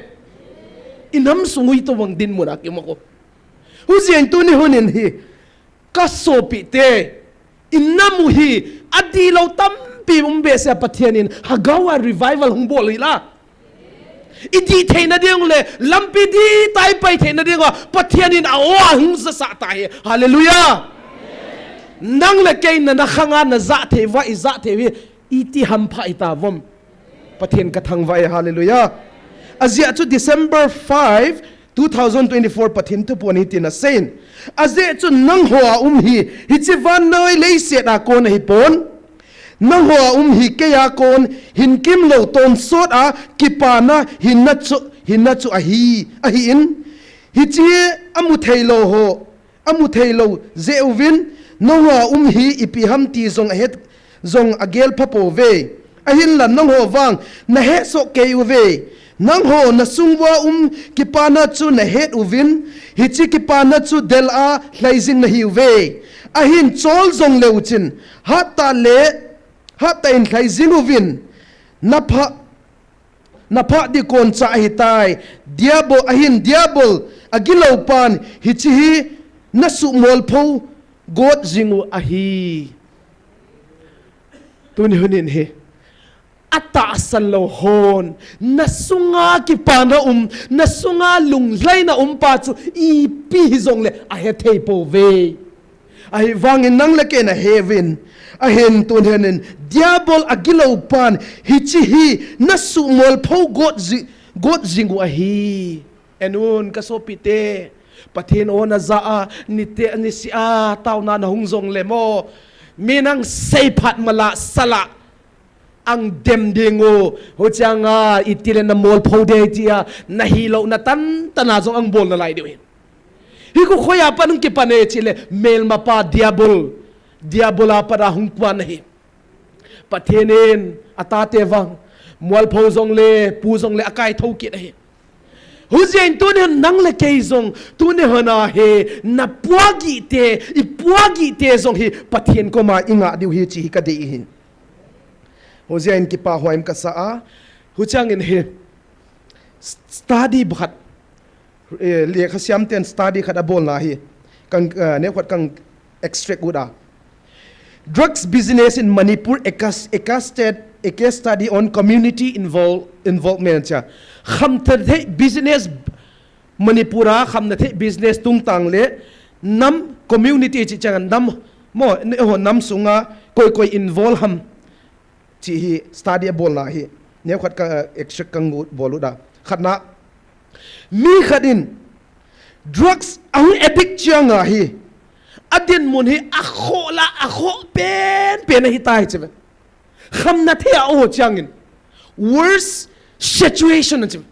I nam sung u i tobang dinmun a kimu khu. Hujeh in tuni hunin hi. Ka sopite, i nam u hi, adihlou tampi um behseh a Pathen in, Hagao a revival hung bol hi la. I dih theina ding le, lampi dih tai pai theina ding a, Pathen in a o a hung jasa ta hi. Hallelujah. Nang le kei na, na khanga na ja thei uva, i ja thei u hi, iti hampha i ta uvam. Pathen ka thangvah e, hallelujah. Ajeh chu December five, two thousand twenty-four Pathen thuphon hitin aseiyin. Ajeh chu nangho a um hi, hiche vannoi leiset a kon ahipon. Nangho a um hi kei a kon, hin kimlou tonsot a, kipana hinna chu, hinna chu ahi, ahin. Hiche amu theilou ho, amu theilou jeh uvin, nangho a um hi ipi ham ti jong ahet, jong agel pha pouve. Ahinla nangho vang, na hesoh kei uve. Nangho na sung uva um kipana chu na het uvin, hiche kipana chu del a lhai jing na hiuve. Ahin chol jong leu chin, hattah le, hattah in lhai jing uvin, na pha, na pha di kon cha ahitai. Diabol, ahin Diabol, agilou pan, hiche hi, na sumol pho, got jing u ahi. Tuni hunin hi. Atahsan lou hon, na sunga kipana um, na sunga lunglhaina um pa chu ipi hijong le ahethei pouve. Ahivangin nang le kei na he uvin, ahin tuni hunin, Diabol agilou pan, hiche hi, na sumol pho got ji, got jing u ahi. Enun ka sopite, Pathen o na ja a, nite, niseh a, taona na hung jong le mo. Mi nang seiphat mala sala. Ang dem ding u, huchang a, itile na mol pho de tia, na hilou na tan, tan a jong ang bol nalai diu hin. Hi khu khoia pat hung kipan e chile, melmapa Diabol, Diabol a pat a hung kuan ahi. Pathen in, atate vang, mol pho jong le, pu jong le, akai tho kit ahi. Hujeh in tuni hin nang le kei jong, tuni hin ahi, na puagi te, i puagi te jong hi, Pathen koma i ngah diu hi chi hi ka dei hin. Hujeh in kipa huai um ka sa a, huchang in hi, s-, study khat, eh, lekha siam ten study khat abol na hi, kan, eh, ne khat kan extract ut a. Drugs business in Manipur, a case, a case stud-, a case study on community invol-, involvement cha. Khamthei business Manipur a, khamthei business tungtang le, nam community chi chang nam, mo, ne ho nam sunga, koi koi involve ham. Chi hi study abol na hi. Neokhat ka, eh, extract kang u, bol u da. Khatna. Mi khat in drugs ahung addict chiang a hi, adinmun hi akhoh la, akhoh penpen ahi tai chi ve. Khamna thei a o chiang in worse situation a chi ve.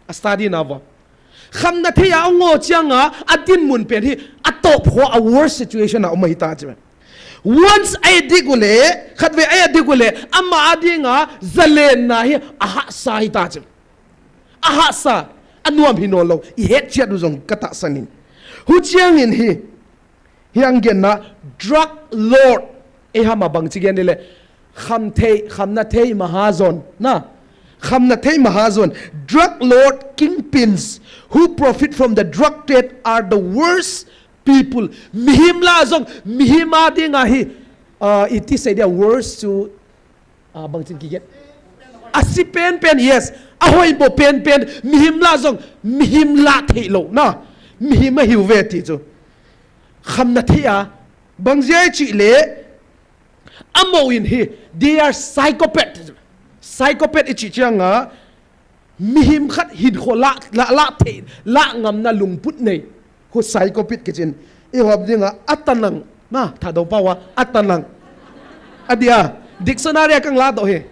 A study na va. Khamna thei a ngo chiang a, adinmun pen hi atop ho a worse situation a um ahi ta chi ve. Once a addict u le, khatvei a addict u le, ama a ding a zalenna hi ahahsa ahi ta chi ve. Ahahsa, anuam hi nom lou, i het chiat u jong ka tahsan in. Huchiang in hi, hi ang genna drug lord, ei ham a bang chi gen ni le, khamthei, khamna thei mahajon, na. Khamna thei mahajon, drug lord kingpins who profit from the drug trade are the worst people. Mihem lah jong, mihem a ding a hi, ah, iti sei dia worst chu, ah, bang chin kigen. Asi penpen, yes. Ahoibo penpen, mihem lah jong, mihem lah thei lou, na. Mihem ahiu ve ti chu. Khamna thei a, bang jeh chi le, amau in hi, they are psychopath. Psychopath i chi chiang a, mihem khat hinkho lah, lah, lah thei, lah ngamna lungput nei. Khu psychopath kichin. I hop ding a, atanang. Na, Thadou pao a, atanang. Adia, dictionary a kang lah doh hi.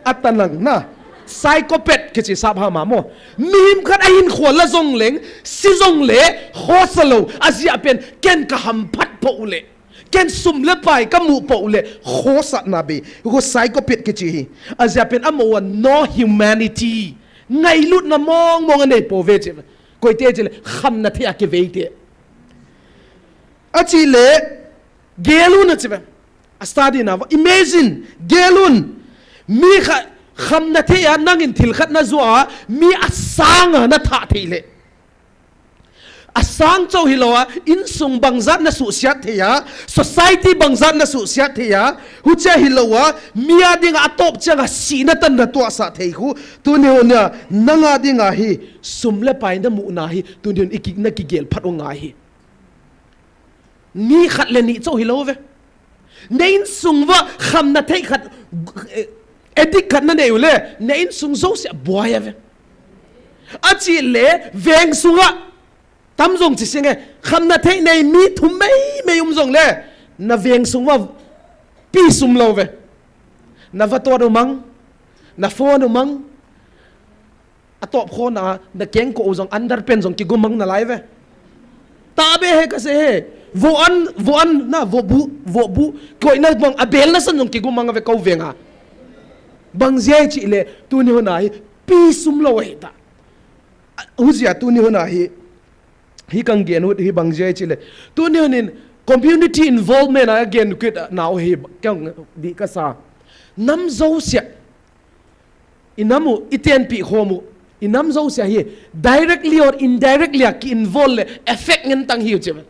Atanang, na. Psychopath kichi sap ha ma mo. Mihem khat ahinkho lah jong leng, si jong le, khosa lou, ajeh pen, ken ka hamphat pou le. Ken sum le pai ka mu pou le, khosatna bei. Khu psychopath kichi hi. Ajeh pen amau a no humanity. Ngailutna mong mong anei pou ve chi. Koite chi le, khamna thei a kivei te. Achi le, gel un a chi ve. A study na va. Imagine, gel un. Mi kha, khamna thei a nang in thil khat na joh a, mi asang a na thah thei le. Asang chauh hilou a, insung bang jat na suhsiat thei a, society bang jat na suhsiat thei a, huchia hilou a, mi a ding a atop chiang a sihna tan na tuahsah thei khu, tuni hun a, nang a ding a hi, sum le pai na muhna hi, tuni hun i ki, na kigel phat u ngai hi. Ni khat le ni chauh hilou ve. Na insung uva khamna thei khat, eh, addict khat na nei u le, na insung jouse a buai a ve. Achi le, veng sung a, tam jong chi sing e, khamna thei nei mi thum mei mei um jong le, na veng sung uva pi sum lou ve. Na vatot u mang, na phone u mang, atop khon a, na kengkoh u jong underpant jong kigu mang nalai ve. Tahbeh e kasei e. Vo an, vo an, na, vo bu, vo bu. Koina mang, abel na san jong kigu mang ve kou veng a. Bang jeh chi le, tuni hun a hi, pi sum lou ahi ta. Hujia tuni hun a hi, hi kang gen ut hi bang jeh chi le. Tuni hun in community involvement a gen kit nau hi, kang di kasa. Nam jouse a. I nam u, i tenpi khom u, i nam jouse a hi, directly or indirectly a ki involve le, effect ngen tang hiu chi ve.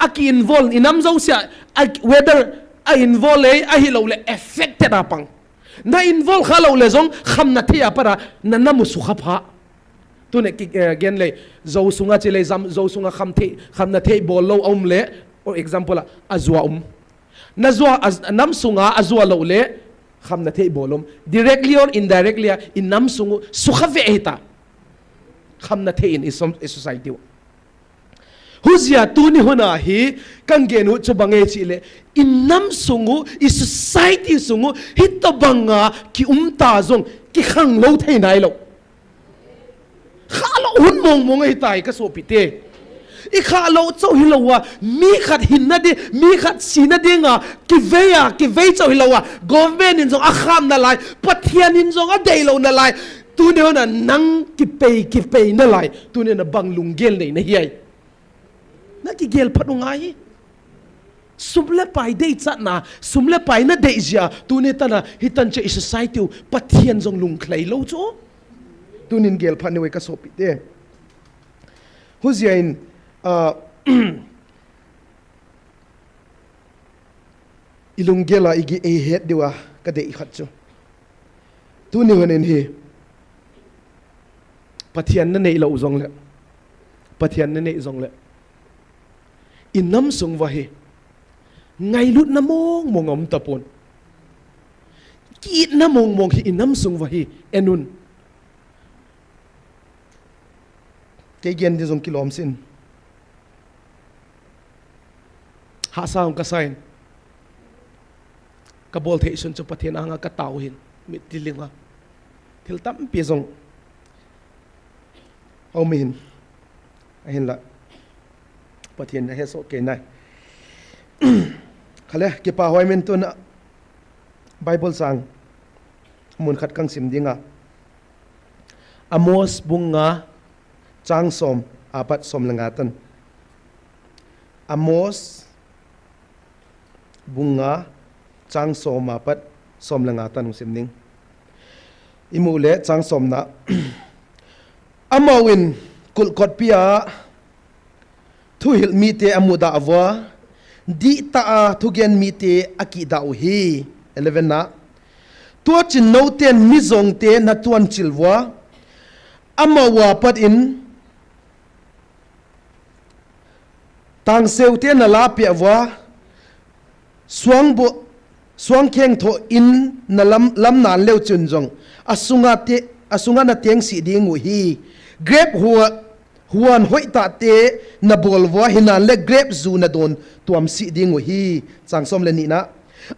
A ki involve, i nam jouse a, a, whether a involve le, ahilou le, affected a pang. Na involve kha lou le jong, khamna thei a pat a, na nam u sukha pha. Tuni ki, eh, gen le, jou sunga chi le, jam, jou sunga kham thei, khamna thei bol lou a um le, for example a, ajua um. Na jua, a, nam sunga ajua lou le, khamna thei bol um. Directly or indirectly a, i nam sung u, sukha ve ahi ta. Khamna thei in i som, i society u. Hujia tuni hun a hi, kang gen u chu bang e chi le, i nam sung u, i society sung u, hitobang a ki um ta jong, kikhang lou thei nai lou. Khalou hun mong mong ahi tai ka sopi te. I khalou chauh hilou a, mi khat hinna ding, mi khat sina ding a, kivei a, kivei chauh hilou a, government in jong akham nalai, Pathian in jong adeilou nalai, tuni hun a nang kipei, kipei nalai, tuni hun a bang lunggel nei nahi ai. Na kigel phat u ngai hi. Sum le pai deichatna, sum le pai na deih jia, tuni tan a, hitan che i society u, Pathian jong lungkhlei lou chu. Tunin gel phat ni uve ka sopi te. Hujia in, ah, i lunggel a i gi ei het diu a ka deih khat chu. Tuni hun in hi, Pathian na neilou jong le, Pathian na nei jong le, i nam sung uva hi, ngailutna mong mong a um tapon. Kiitna mongmong hi inam sung uva hi en un. Kei gen ding jong kilom sin. Hahsa hung kasa in. Kabol thei sun chu Pathen anga katao hin. Mit tilinga. Thil tampi jong aum hin. Ahinla. Pathen ahesoh kei nai. Khale, kipa hoi min tuna Bible sang mun khat kang sim dinga. Amos bung nga chang som apat som le nga tan. Amos bung nga chang som apat som le nga tan hung sim ding. Imu le chang somna. Amau in kulkotpi a thuhil mite amudah uva, dihtah a thugen mite akidah u hi. Eleven na. Tuachin noten mijongte natuan chil uva, amau a pat in tangseute nala peh uva, suangbo, suangkheng thoh in nalam, lam nan leu chun jong, asunga te, asunga nateng sih ding u hi. Grep hua, huan hoitah te nabol uva, hinan le grep ju nadon tuam sih ding u hi. Chang som le ni na.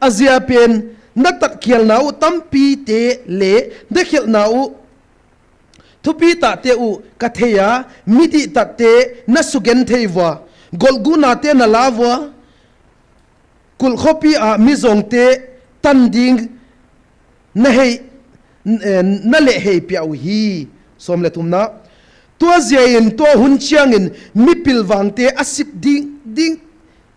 Ajia pen, natatkhelna u tampi te le, nakhelna u thupi tahte u kathei a, midih tahte nasugen thei uva, golguna te nala uva, kulkhopi a mijongte tan ding nahei, eh, nalehhei pia u hi. Som le thum na. Tua jia in tua hun chiang in mipilvangte asip ding, ding,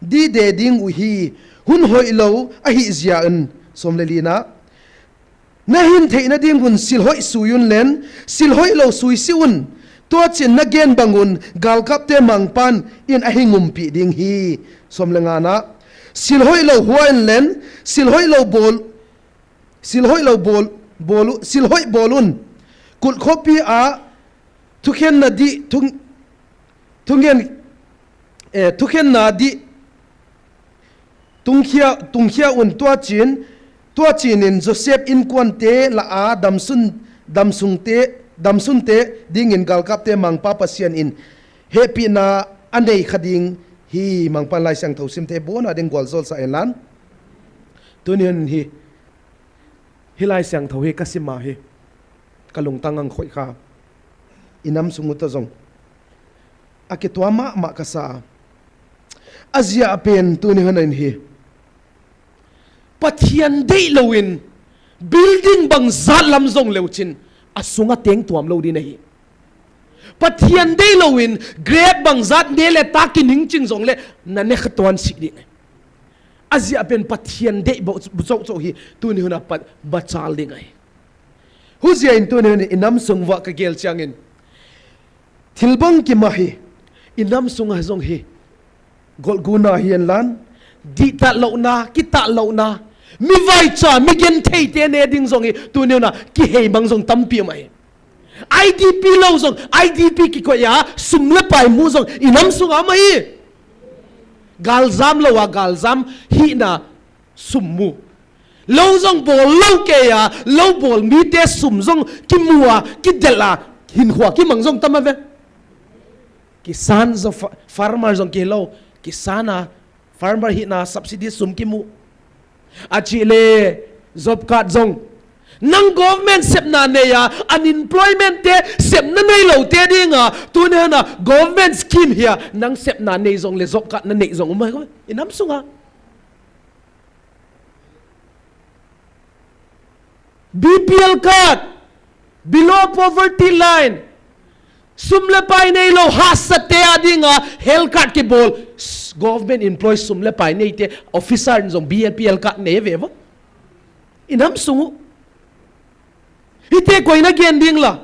dide ding u hi. Hun hoilou ahijia in. Som le li na. Nahin theina ding un silhoi sui un len, silhoi lou sui sih un. Tuachin nagen bang un, galkapte mangpan in ahin umpi ding hi. Som le nga na. Silhoi lou hua in len, silhoi lou bol, silhoi lou bol, bol u, silhoi bol un. Kulkhopi a thukhenna dih, thung, thungen, eh, thukhenna dih, tungkhia, tungkhia un tuachin, tuachin in Joseph inkuante lah a damsun, damsungte, damsunte dingin galkapte mangpa Pasian in hepina anei kha ding hi. Mangpan Laisiangthou simte bona ding gualzol sa en lan. Tunin hi. Hi Laisiangthou hi kasim a hi, kalungtang ang khoi kha. Inam sung uta jong. Akituah mahmah kasa. Ajia pen tuni hun in hi. Pathen deilou in building bang jat lam jong leu chin. Asunga teng tuam lou ding ahi. Pathen deilou in grep bang jat ne le ta kining ching jong le nane kha tuan sih ding ahi. Ajia pen Pathen dei bou, bou chou chou hi tuni hun a pat bachal ding ahi. Hujia in tuni hun in inam sung uva kagel chiang in. Thil bang kima hi, inam sung a jong hi. Golguna hi en lan, dihtah louna, kitah louna. Mi vaicha, mi genthei te ne ding jong hi, tuni hun a, kihei mang jong tampi um ahi. I D P lou jong, I D P kikoi a, sum le pai mu jong, inam sung a um ahi. Galjam lou a, galjam hina sum mu. Lou jong bol lou kei a, lou bol mite sum jong kimu a, kidel a, hinkho kimang jong tam a ve. Kisan jong fa-, farmer jong kilou, kisan a, farmer hina subsidy sum kimu. Achi le, job card jong. Nang government sepna nei a, unemployment te, sepna neilou te ding a, tuni hun a, government scheme hi a, nang sepna nei jong le job card nanei jong um ahi, inam sung a. B P L card, below poverty line, sum le pai neilou, hahsat te a ding a, health card kibol, s-, government employee sum le pai nei te, officer in jong B P L card nei ve vo. Inam sung u. Hite koi na gen ding la.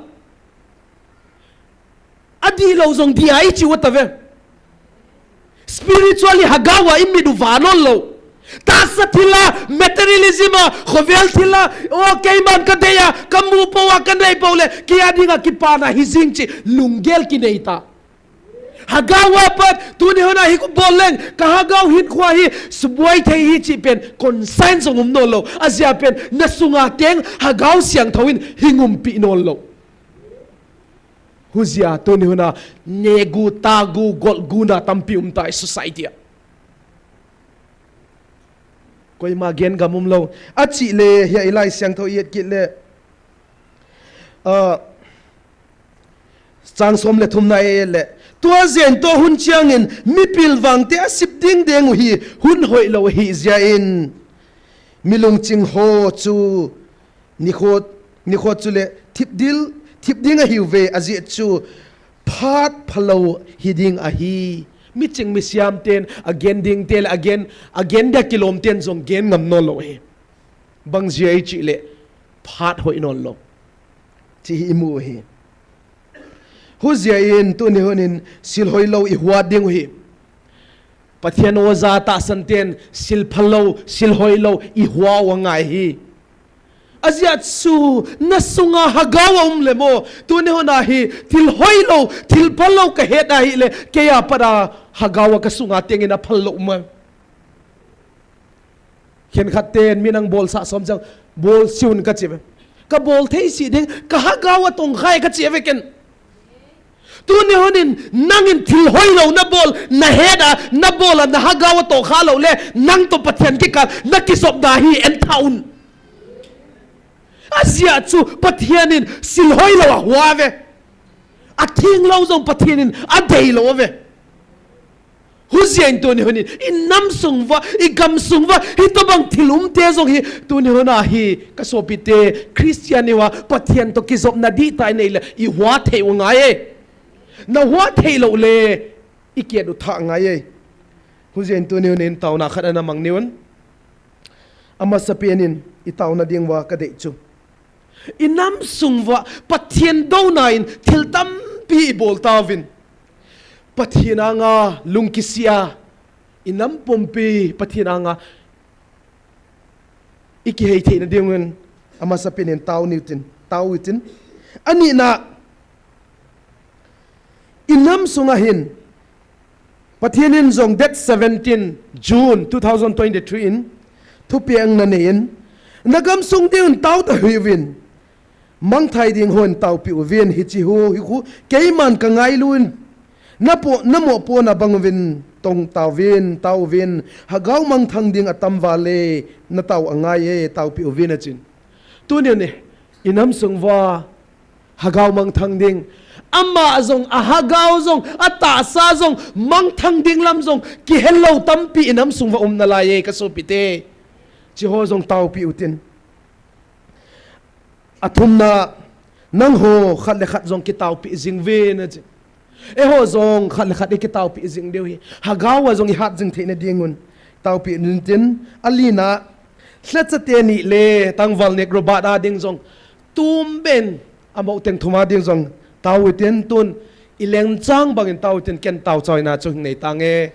Adihlou jong dia ichi u ta ve. Spiritually hagao a imit u vanon lou. Tahsa thil a, materialism a, khovel thil a, o keiman kadei a, kamu pou a, kanei pou le, kei a dinga kipana hi jing chi, lunggel kinei ta. Hagao a pat, tuni hon a hi khu bol leng, ka hagao hinkho hi, subuai thei hi chih pen, conscience jong um nawn lou. Ajeh pen, na sunga teng, hagao siangthou in, hing umpi nawn lou. Hujeh a, tuni hon a, negu, tagu, golgu na tampi um tai society a. Koima gen gam um lou. Achih le, hiya i Lai Siangthou i et kit le. Ah, chang som le thum na i et le. Tua jeng toh hun chiang in, mipil vang te asip ding ding u hi, hun hoilou hi jia in. Mi lungching ho chu, Nikho, nikho chu le thip dil, thip ding ahiuve ajeh chu phat phalou hi ding ahi. Miching misiam ten, agen ding te le agen, agen dia kilom ten jong gen ngam nawn lou hi. Bang jia i chih le phat hoi nawn lou. Chih hi i mu hi. Hujeh in tuni hon in sil hoilou i huat ding u hi. Pathen oja tahsan ten sil phalou, sil hoilou, i huau angai hi. Ajeh chu, na sunga hagao a um le mo, tuni hon a hi, thil hoilou, thil phalou ka het ahi le, kei a pat a hagao a ka sunga teng in aphal lou mo. Khenkhat ten, mi nang bolsah som chang, bol siun ka chi ve. Ka bol thei si ding, ka hagao a tong khai ka chi ve ken. Tuni hon in, nang in thil hoilou na bol, na het a, na bol a, na hagao a toh kha lou le, nang toh Pathen kikal, na kijop da hi en tha un. Ajeh chu, Pathen in sil hoilou ahua ve. Atheng lou jong Pathen in adei lou ve. Hujeh in tuni hon in, i nam sung uva, i gam sung uva, hitobang thil um te jong hi, tuni hon a hi, ka sopi te, Christian i uva, Pathen toh kijopna dihtah i nei le, i hua thei u ngai e. Na hua thei lou le, i kiat u thah ngai e. Hujeh in tuni hon in, taona khat ana mang ni un. Amasapen in, i taona ding uva ka dei chu. I nam sung uva Pathen douna in thil tampi i bol tauvin. Pathen anga lungkisi a, i nam pumpi Pathen anga i kihei theina ding un amasapen in tao ni u tin, tao u tin. Ani na, i nam sunga hin, Pathen in jong date seventeen June two thousand twenty-three in, thupeh ana nei in, na gam sung ding un tao ta hih uvin, mangthai ding hon taopi uvin, hichi hu, hi khu, keiman ka ngailu in, na po, na mopohna bang uvin, tong tauvin, tao uvin, hagao mangthang ding atam val e, na tao angai e, taopi uvin achin. Tuni ni, i nam sung uva, hagao mangthang ding. Ama jong, a hagao jong, a tahsa jong, mangthang ding lam jong, kihelou tampi i nam sung uva um nalai e, ka sopi te. Chi ho jong taopi u tin. Athumna, nang ho khat le khat jong kitaopi jing uvin achi. Eiho jong khat le khat i kitaopi jing diu hi. Hagao a jong i hat jing theina ding un. Taopi u tin, alina, lhacha teni le, tangval nek robot a ding jong. Tum ben, amau teng thum a ding jong. Tao u tin tun, i lengchang bang in tao u tin ken tao choi na chu hing nei tange.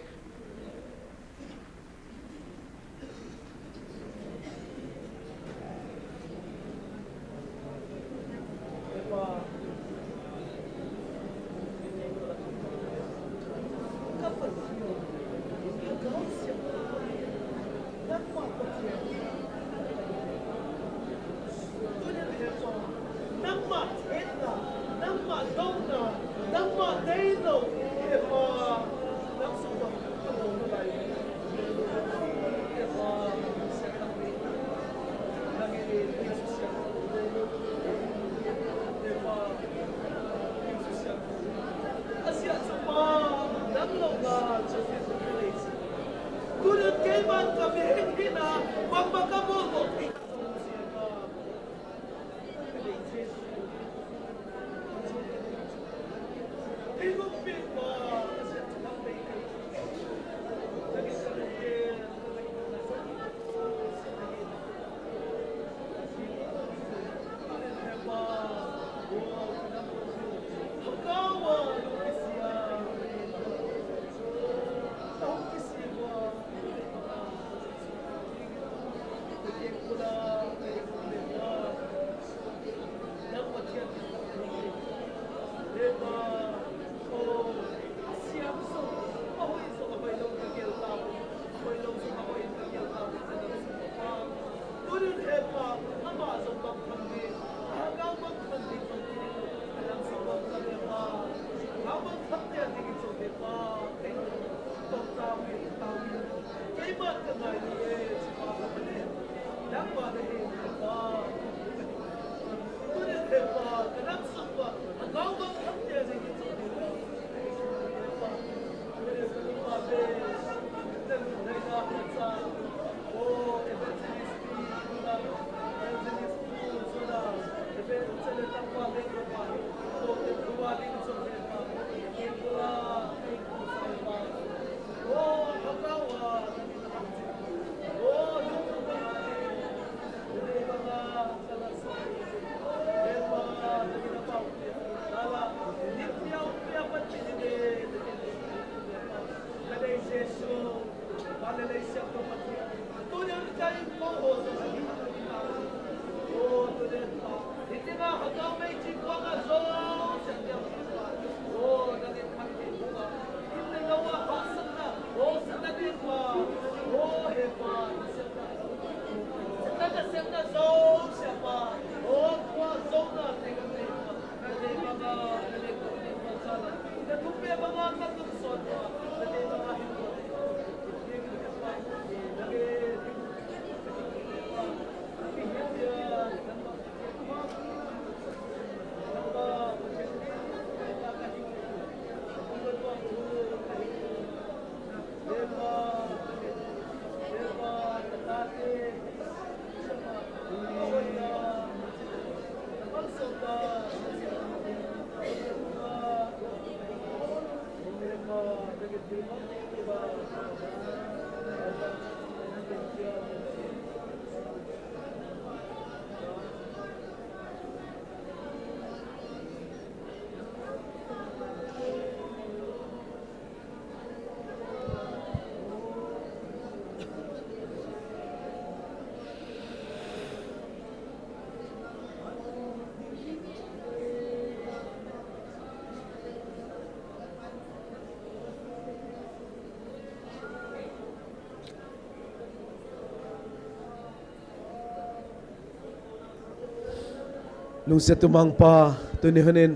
Lungset tumang Pa, tuni hunin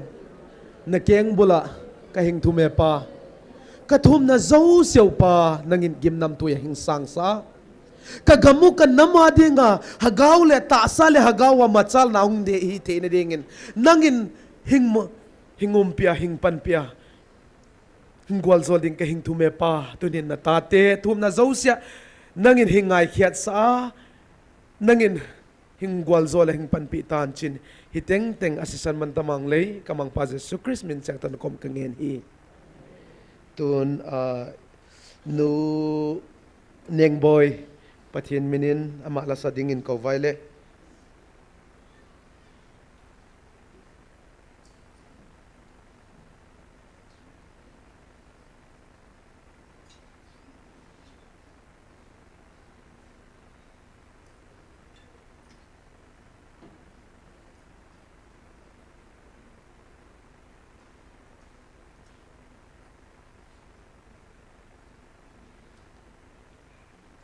na keng bula ka hing thume Pa, ka thumna jouseu Pa, nangin gimnamtui a hing sangsa, ka gamu ka nama dinga Hagau le tahsa le Hagau a machalna hung dei hi theina dingin nangin hing mo, hing umpia, hing panpia, hing gualjol ding ka hing thume Pa, tunin na tate thumna jousea nangin hing ngaikhiatsa a, nangin hing gualjol a hing panpi tan chin, hi tengteng a sisan man tamang lei ka Mangpa Jesu Christ min chang tan kom ka ngen hi. Tun, ah, Nu Nengboi, Pathen minin ama lasa dingin kou vai le.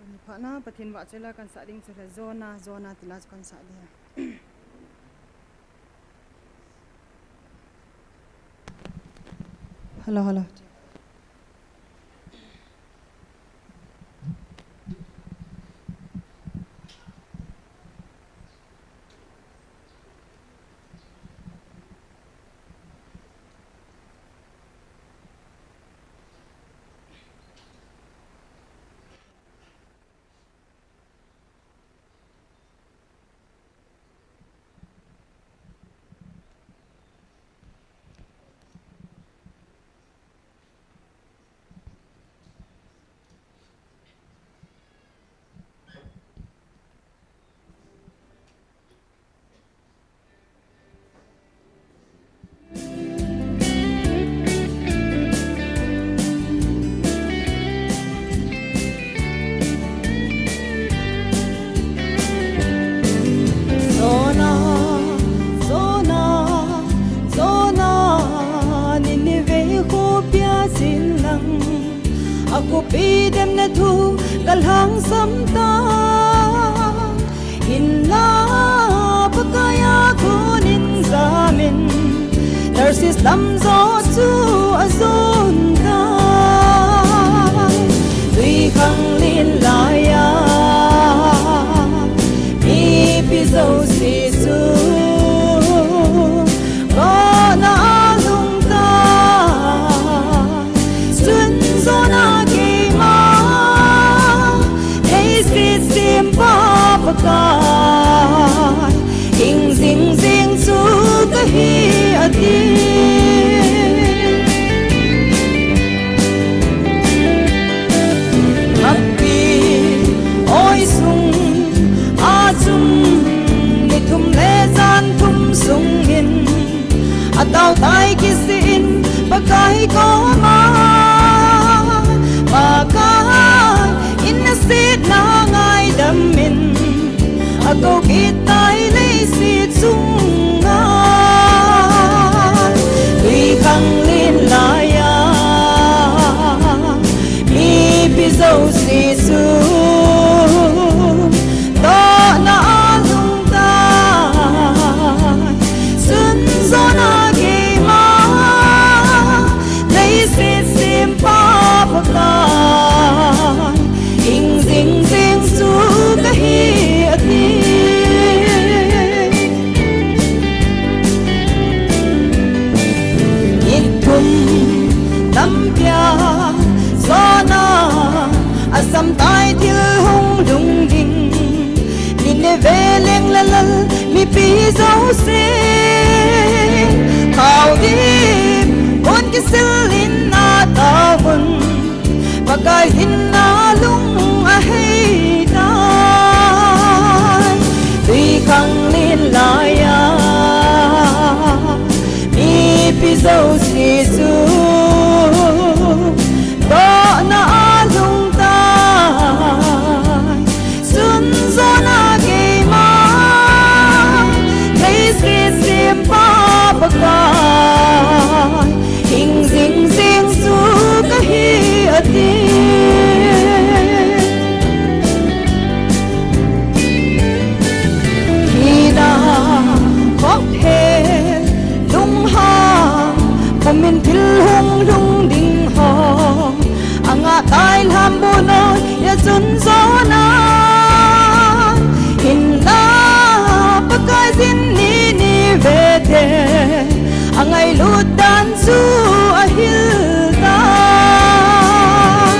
Tuni phatna Pathen vahchoi la kan sah ding chu le Jonah, Jonah ti la chu kan sah ding. Hello, hello. Jonah, Jonah, Jonah, Nineveh khopia cheng lang. Akhopi demna thu kalhangsam tan. Hinla Pakaiya konin jamin, Tarshish lam joh chu ajon tai. Twikhanglen laiya mipi jouse chu Jing jing chu kahi ati. Happy oi sung a chun ni thum le jan thum sung in atao tai kisin Pakai koma Pakai in na sit na ngai dam in. Ako kitai leisi chunga tui khang lin laiya mipi jouse chu tohna a lhung tai. Sunzona keima leiset sempa Pakai. Hing jing jing chu kahi ati. Ni thum tampia jona asam tai thil hung lhung ding. Nineveh leng le lal mipi jouse khao dip un kisil in atao un. Pakai hinna lung ahei tai. Tui khang lin laiya mipi jouse chu tohna a lhung tai. Sunzona keima leiset sempa Pakai. Hing jing jing chu kahi ati. Hina khop he lung ha pumin thil hung lhung ding ho. Anga tai lham bu noi ya chun jona hinna Pakai jin ni ni ve te. Angailut dan chu ahil tai.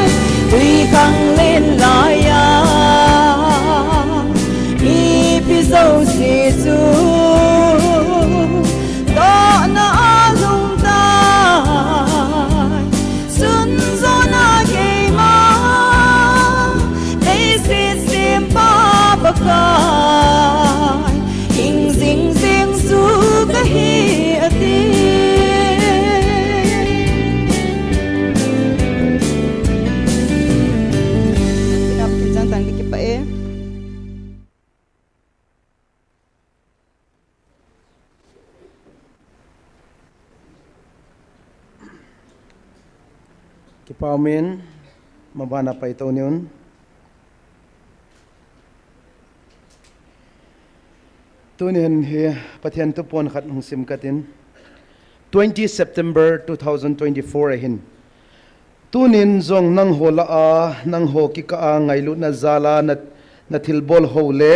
Tui khang lin laiya mipi jouse chu tohna a lhung tai. Sunzona keima leiset sempa Pakai. Hing jing jing chu kahi ati. Ina Pathen chang tang ka kipah e. Kipa umin, mabana pai to niun. Tunin hi Pathen thupon khat hung sim katin. Twenty September two thousand twenty-four ahin. Tunin jong nangho lah a, nangho kikah a ngailutna jal a na, na thilbol ho le,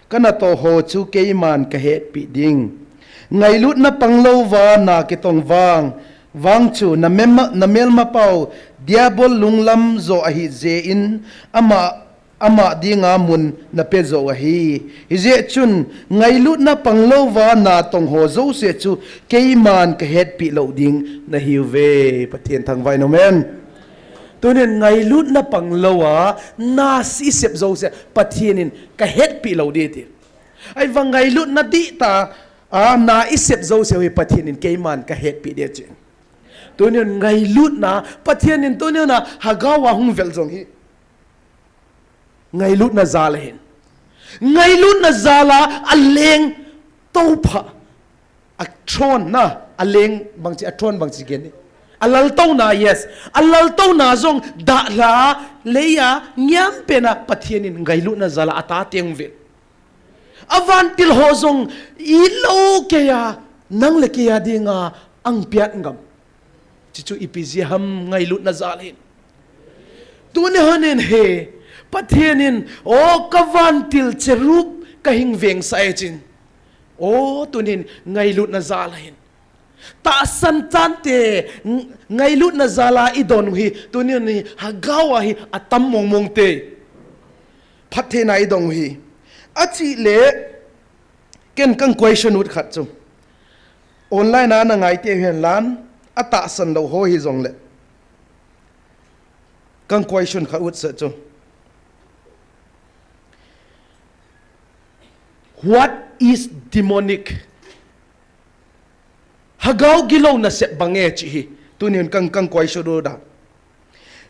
ka natoh ho chu keiman ka hetpi ding. Ngailutna panglouva na kitong vang, vang chu na mema, na melmapau Diabol lunglam jo ahi jeh in, ama ama dinga mun na pe jo ahi. Hijeh chun, ngailutna panglouva na tong ho jouse chu keiman ka hetpi lou ding na hiuve. Pathen thangvah in, amen. Tunin ngailutna panglouva na isep jouse Pathen in ka hetpi lou ding ati. Ahivang ngailutna dihtah a na isep jouse hi Pathen in keiman ka hetpi ding ati. Tunin ngailutna, Pathen in tunin a Hagau a hung vel jong hi ngailutna jal ahin. Ngailutna jal a aleng toupha. A throne na, aleng bangchi, a throne bangchi gen ni. Alaltouna, yes. Alaltouna jong dalha, leiya, ngiam pena Pathen in ngailutna jal a ata teng vel. Avantil ho jong ilou keiya, nang le keiya dinga ang piat ngam. Chuchu ipi jeh ham ngailutna jal hin. Tuni honin hi, Pathen in, o ka vantil cherub ka hing veng sah e chin. O tunin ngailutna jal hin. Tahsan chante ng-, ngailutna jal a idon u hi, tunin hi Hagau a hi atam mong mong te. Phattheina idong u hi. Achi le, Ken kan question ut khat chu. Online a na ngai te hen lan, a tahsan lou ho hi jong le. Kan question khat ut sa chu. What is demonic? Hagao gilou nasep bang e chi hi. Tunin kan, kan question u da.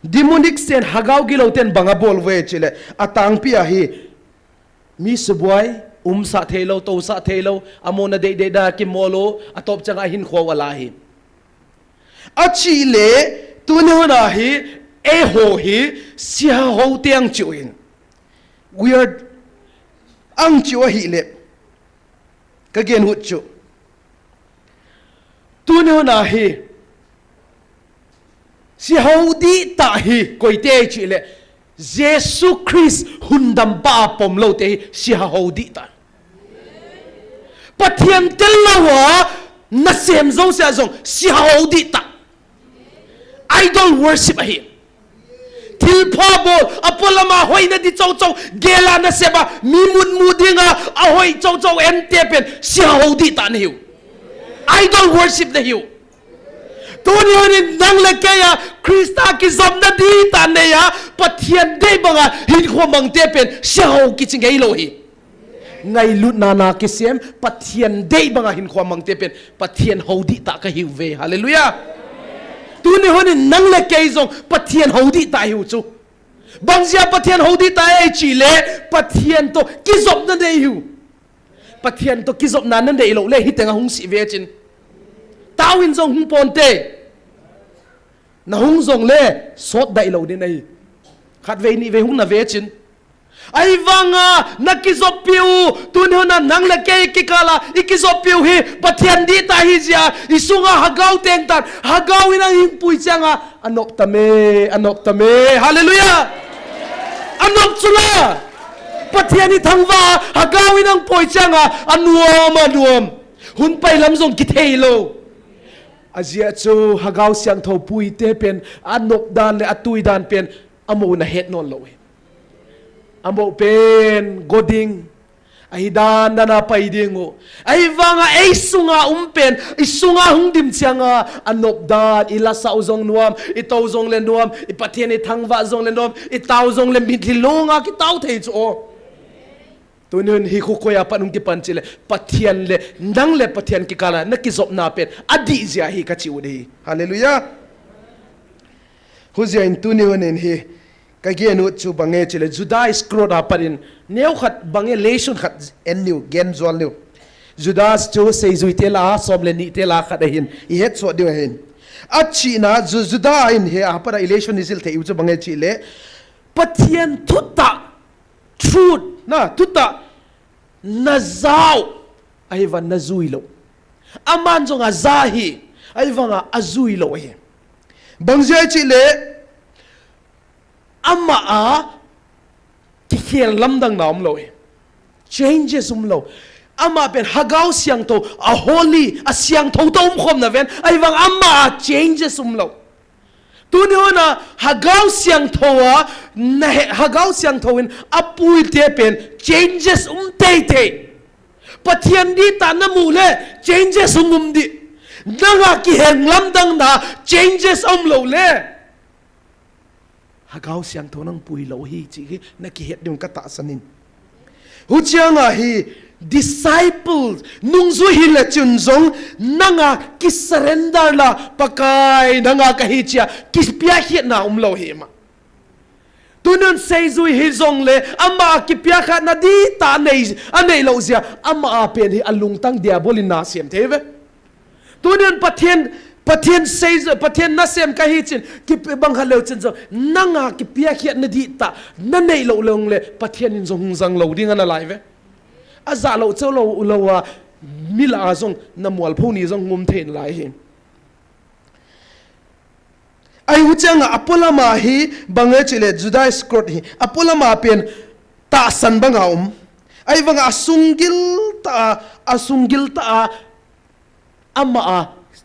Demonic ten hagao gilou ten bang a bol ve chi le. A tangpi a hi. Mi subuai, umsa theilou, tousa theilou, a mona deidei da kimol u, a top chang a hin khou a la hi. A chi le, tuni hun a hi, eiho hi, siha ho te ang chi u hin. Weird ang chi u ahi le. Ka gen ut chu. Tuni hun a hi, siha ho dihtah hi, koi te chi le, Jesu Christ hun dampa a pom lou te hi, siha ho dihtah. Pathian tel lou a, nasem jouse a jong, siha ho dihtah. Idol worship ahi. Thilpha bol, a polam a hoina di chou chou, gel a nasep a, mi mut mu ding a, a hoi chou chou, en te pen, siha ho dihtah na hi u. Idol worship na hi u. Tuni hun in nang le kei a, Christa kijopna dihtah nei a, Pathian dei bang a, hinkho mang te pen, siha ho kichi ngei lou hi. Ngailutna na kisem, Pathian dei bang a hinkho mang te pen, Pathian ho dihtah ka hi u ve. Hallelujah. Tuni hun in nang le kei jong, Pathian ho dihtah hi u chu. Bang jeh a Pathian ho dihtah e chi le, Pathian to kijopna nei hi u. Pathian to kijopna na nei lou le, hi teng a hung si ve chin. Tao in jong hung pon te. Na hung jong le, sot dai lou din ahi. Khat vei ni vei hung na ve chin. Ahivang a, na kijop pi u, tuni hun a nang le kei kikal a, i kijop pi u hi, Pathian dihtah hi jeh a, i sung a hagao teng tan, hagao in ang hing pui chang a, a nop ta me, a nop ta me, hallelujah. A nop chu la, Pathian i thangvah, hagao in ang pui chang a, a nuam, a nuam. Hun pai lam jong kithei lou. A jeh chu, hagao siangthou pui te pen, a nop dan le a tui dan pen, a mo na het non lou hi. A mo pen, go ding, ahi dan dan a pai ding u. Ahivang a ei sung a um pen, i sung a hung dim chang a, a nop dan, i la sa u jong nuam, i tou jong le nuam, i Pathian i thangvah jong le nuam, i tao jong le mitlhi lung a kitao thei chu o. Tuni hun hi khu koi a pat hung kipan chi le, Pathian le, nang le Pathian kikal a, na kijopna pen, a dih jeh a hi ka chi u de hi. Hallelujah. Hu jeh in tuni hun in hi, ka gen ut chu bang e chi le, Judas Iscariot a pat in, neo khat bang e lesson khat en niu, gen jol niu. Judas chu seijui te la, som le ni te la khat ahin, i het sot diu ahin. A chihna, Ju-, Judas in hi a pat a lesson i jil thei u chu bang e chi le, Pathian thutah, truth, na, thutah, na ja u, ahivang a na jui lou. Aman jong a ja hi, ahivang a a jui lou ahi. Bang jeh a chi le, ama a kikhel lamdang na um lou hi. Changes um lou. Ama pen hagao siangthou, a holy, a siangthou ta um khom na ven, ahivang ama a changes um lou. Tuni hun a, hagao siangthou a, na he, hagao siangthou in a pui te pen changes um tei tei. Pathian dihtah na mu le changes um um di. Nang a kiheng lamdang na changes um lou le. Hagao siangthou nang pui lou hi chi hi na kihet ding ka tahsan in. Hu chang a hi disciples, nungjui hi le chun jong nang a ki surrender la Pakai nang a ka hi chi a kipia khiat na um lou hi ma. Tuni hun seijui hi jong le ama kipia khat na dihtah nei, a nei lou jeh a ama a pen hi a lungtang diabol in na sem thei ve. Tuni hun Pathian, Pathian sei, Pathian nasem ka hi chin, kipia bang khat leu chin jong, nang a kipia khiat na dihtah, na nei lou lou le, Pathian in jong hung jang lou ding ana lai ve. A ja lou cheu lou, lou a, mi la a jong, na mualpho ni jong ngum thei nalai hi. Ahi hu chang a, a polam a hi, bang e chi le, Judas Iscariot hi, a polam a pen, tahsan bang a um. Ahivang a sunggil tah a, a sunggil tah a, ama a,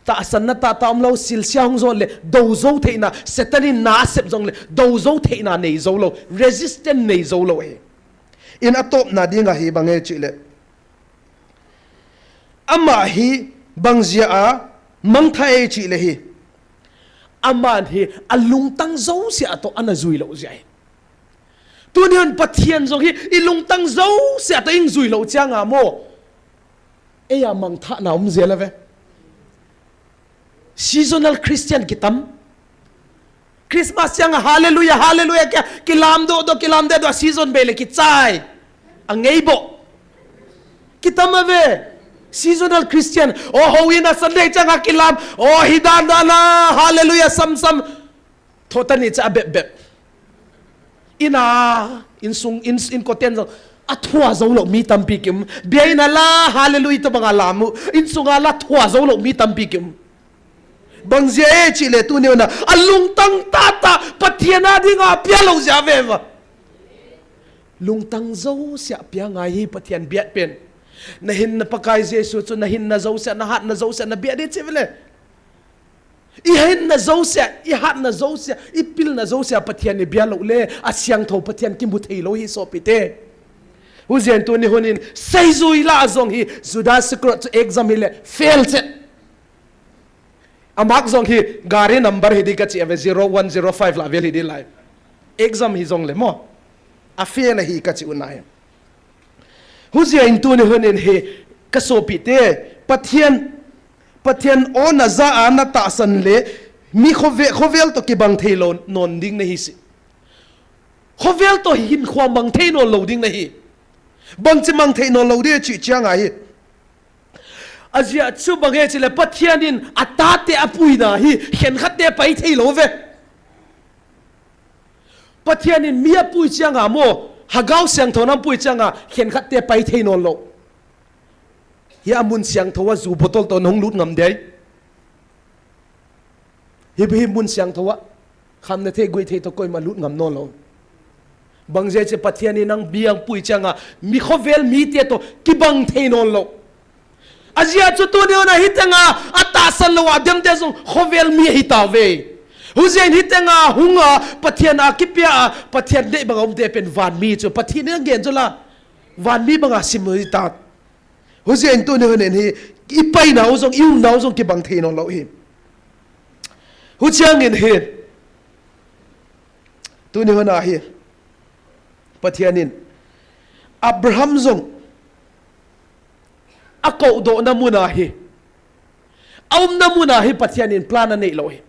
tahsan na tah tah um lou, silsia hung jot le, dou jou theina, Satan in na sep jong le, dou jou theina nei jou lou, resistance nei jou lou hi. In a topna ding a hi bang e chi le. Ama hi bang jeh a mangthah e chih le hi, aman hi alungtang jouse a toh ana jui lou jeh ahi. Tuni hin Pathian jong hi i lungtang jouse a toh i jui lou chang a mo, eia mangthah na um jel a ve. Seasonal Christian kitam. Christmas chang a hallelujah, hallelujah kia kilam doh doh, kilam doh doh, season bei le kichai. A ngei boh. Kitam a ve. Seasonal Christian. O, houin a Sunday chang a kilam. O, hi dan dan a hallelujah sam sam. Thotani cha bep bep. Ina, insung, in, inkoten jong a thua jou lou mi tampi ki um. Bia in a la hallelujah toh bang a lam u. Insung a la thua jou lou mi tampi ki um. Bang jeh e chih le tuni hin a lungtang tahtah Pathian a dinga pia lou jeh a ve va. Lungtang jouse a pia ngai hi Pathian biat pen. Na hinna Pakai Jesu chu na hinna jouse a, na hatna jouse a na biat di chih ve le. I hinna jouse a, i hatna jouse a, i pilna jouse a Pathian i bia lou le, a siangthou Pathian kimu thei lou hi sopite. Hujeh in tuni hin seijui lah a jong hi Judas Iscariot chu exam hi le fail chet. A mark jong hi gari number hi di ka chi a ve, zero one zero five lah vel hi di lai. Exam hi jong le mo. A fail ahi ka chi u nai. Hujeh in tuni hin hi ka sopite, Pathian, Pathian o na ja a na tahsan le mi khove-, khovel toh kibang thei lou non ding na hi si. Khovel toh hinkho mang thei non lou ding na hi. Bang chi mang thei non lou di chih chang a hi. Ajeh chu bang e chih le Pathian in a tate a puina hi khenkhat te pai thei lou ve. Pathian in mi a pui chang a mo, Lhagao Siangthou na pui chang a khenkhat te pai thei non lou. Hi a mun siangthou a ju bottle toh na hung lut ngam dei. Hi, hi mun siangthou a khamna thei gui thei toh koima lut ngam non lou. Bang jeh chu Pathian in nang bia pui chang a mi khovel mite toh kibang thei non lou. Ajeh chu tuni hin a hi teng a, a tahsan lou a dem te jong khovel mi hi ta ve. Hujeh in hi teng a hung a Pathian a kipia a Pathian dei bang a um te pen van mi chu Pathian in a gen chu la. Van mi bang a sim hi ta. Hujeh in tuni hin hi, i paina u jong, i umna u jong kibang thei non lou hi. Huchiang in hi, tuni hin a hi, Pathian in, Abraham jong, a kou doh na mun a hi, a umna mun a hi Pathian in plan a nei lou hi.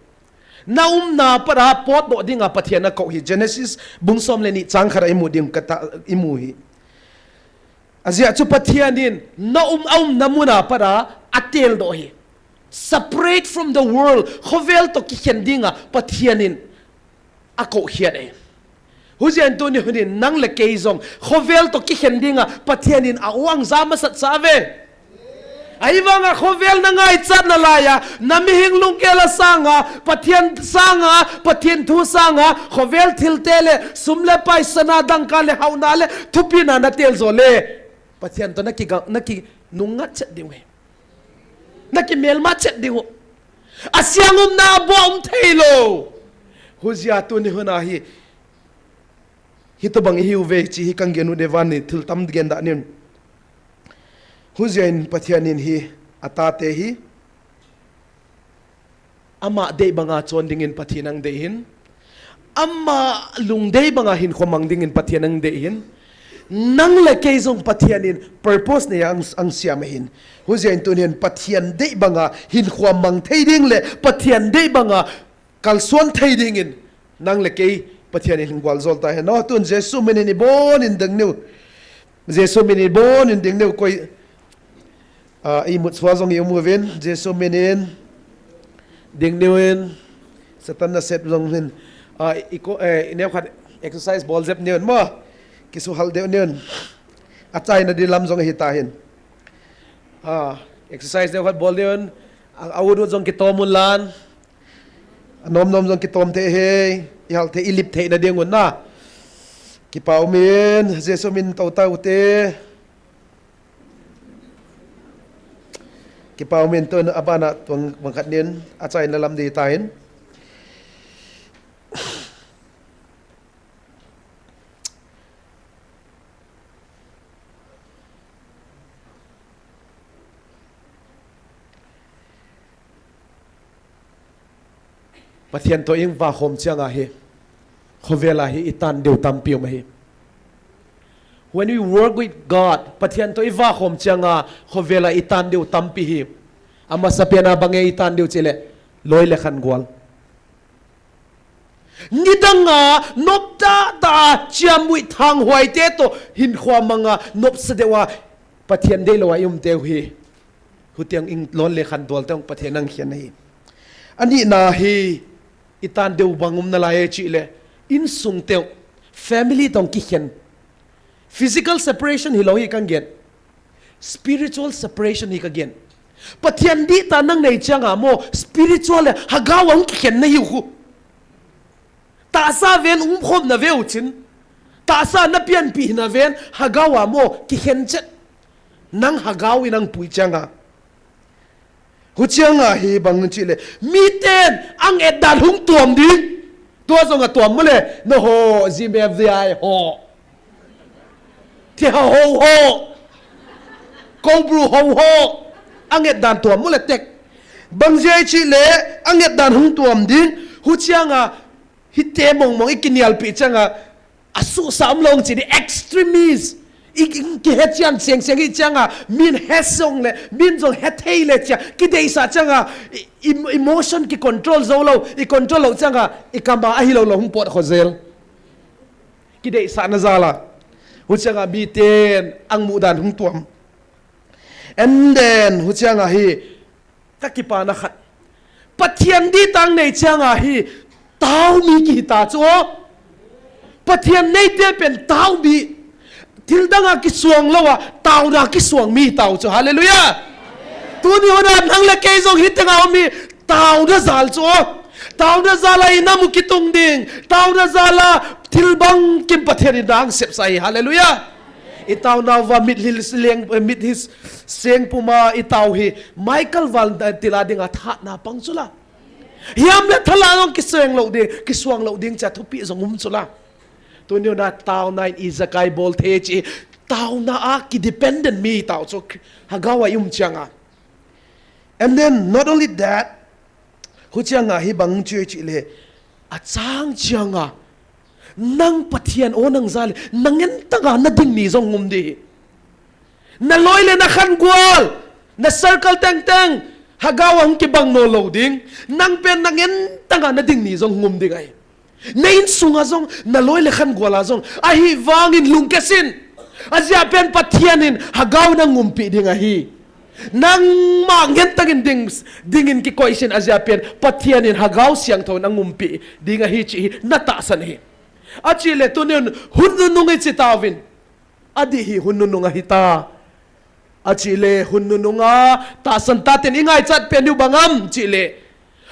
Na umna pat a potdoh ding a Pathian a kou hi. Genesis bung som le ni chang khat a i mu ding ka ta, i mu hi. Ajeh chu Pathian in na um, a umna mun a pat a a teldoh hi. Separate from the world. Khovel toh kikhen ding a Pathian in a kou khiat e. Hujeh in tuni hin nang le kei jong khovel toh kikhen ding a Pathian in a u a ja masat sa ve. Ahivang a khovel na ngaichat na lai a, na mihing lunggel a sang a, Pathian sang a, Pathian thu sang a, khovel thil te le, sum le pai, sana dangka le, hauna le, thupina na tel jo le, Pathian toh na kiga-, na kinungngat chet ding u hi. Na kimelma chet ding u. A siang umna a bou um thei lou. Hujeh a tuni hin a hi, hi tobang i hiu ve chi hi kan gen u de van ni thil tam gen da nin. Hujeh in Pathian in hi a tate hi ama dei bang a chon ding in Pathian a dei hin. Ama lungdei bang a hinkho mang ding in Pathian a dei hin. Nang le kei jong Pathian in purpose nei a ang, ang siam ahin. Hujeh in tuni hin Pathian dei bang a hinkho mang thei ding le Pathian dei bang a kalsuan thei ding in nang le kei Pathian in hin gualjou ta hen. O, tun Jesu min in i bon in ding niu. Jesu min in i bon in ding niu koi, a, i mut sua jong i um uvin. Jesu min in ding niu in. Satan na sep jong hin. A, i ko, eh, i neo khat exercise bol jep niu in mo. Kisu hal deu niu in. A chaina di lam jong hi ta hin. A, exercise neo khat bol niu in. A, a ut ut jong kitom un lan. Anom nom jong kitom thei hi, i hal thei, i lip thei na ding un na. Kipa um in, Jesu min tou tau te. Kipa um in tun a bana tuang bang khat nin, a chaina lam di ta hin. Pathen toh i vakhom chang ahi, khovel a hi i tan diu tampi um ahi. When we work with God, Pathen toh i vakhom chang a, khovel a i tan diu tampi hi. Amasa pen a bang e i tan diu chule, loi le khan gual. Nidang a, nop tah tah a, chiamui thanghuai te toh, hinkho mang a, nopsa deu a, Pathen deilou a i um teu hi. Hutiang in loi le khan gual teng Pathen in ang khen ahi. Ani na hi, i tan diu bang um nalai e chule, insung teu, family toh kikhen. Physical separation hilou hi kang gen. Spiritual separation hi ka gen. Pathen dihtah nang nei chang a mo, spiritual le lhagao a hung kikhen na hiu khu. Tahsa ven umkhom na veu chin. Tahsa na pianpi na ven, lhagao a mo, kikhen chet. Nang lhagao in ang pui chang a. Huchang a hi bang chule, miten ang et dan hung tuam ding. Tua jong a tuam mule, na ho, G M F D I ho. Ti ho ho ho. Cobra ho ho. Ang et dan tuam mule tek. Bang jeh chule, ang et dan hung tuam ding. Huchang a, hite mong mong i kinialpi chang a, asusa umlou chi di extremist. I, i, kihe chian seng seng i chang a, min he song le, min jong he thei le chia, kideisah chang a, i, i, emotion ki control jou lou, i control lou chang a, i kam a ahilou lou hung pot kho jel. Kideisah na jal a. Huchang a miten, ang mu dan hung tuam. And then, huchang a hi, ka kipana khat. Pathen dihtah nei chang a hi, tao mi kihi ta chu o. Pathen neite pen tao mi. Thil dang a kisuang lou a, taona kisuang mi tao chu. Hallelujah. Tuni hun a nang le kei jong hiteng a um hi, taona jal chu o. Taona jal a i nam u kitung ding. Taona jal a thil bangkim Pathen in dang sepsa hi. Hallelujah. I taona uva mitlhi leng, mitlhi seng puma i tao hi, Michael Van til a ding a thahatna pang chu la. Hiam le thala jong kiseng lou ding, kisuang lou ding cha thupi jong um chu la. Tuni hun a taona in i jakai bol thei chi, taona a ki dependent mi tao chu lhagao a i um chang a. And then, not only that, huchang a hi bang chu chule, achang chang a, nang Pathen o nang jal le, nang en tang a na ding ni jong um ding hi. Na loi le na khan gual, na circle teng teng, lhagao a hung kibang no lou ding, nang pen nang en tang a na ding ni jong um ding ahi. Na insung a jong, na loi le khan gual a jong, ahivangin lungkit in. Ajeh pen Pathen in lhagao in ang umpi ding ahi. Nangma ngen tangin ding, dingin kikoi sin ajeh pen Pathen in lhagao siangthou in ang umpi ding ahi chi hi na tahsan ahi. Achule tunin hun nunung i chi tauvin. Adih hi hun nunung ahi ta. Achule hun nunung a tahsan taten i ngaichat pen diu bang ham chule,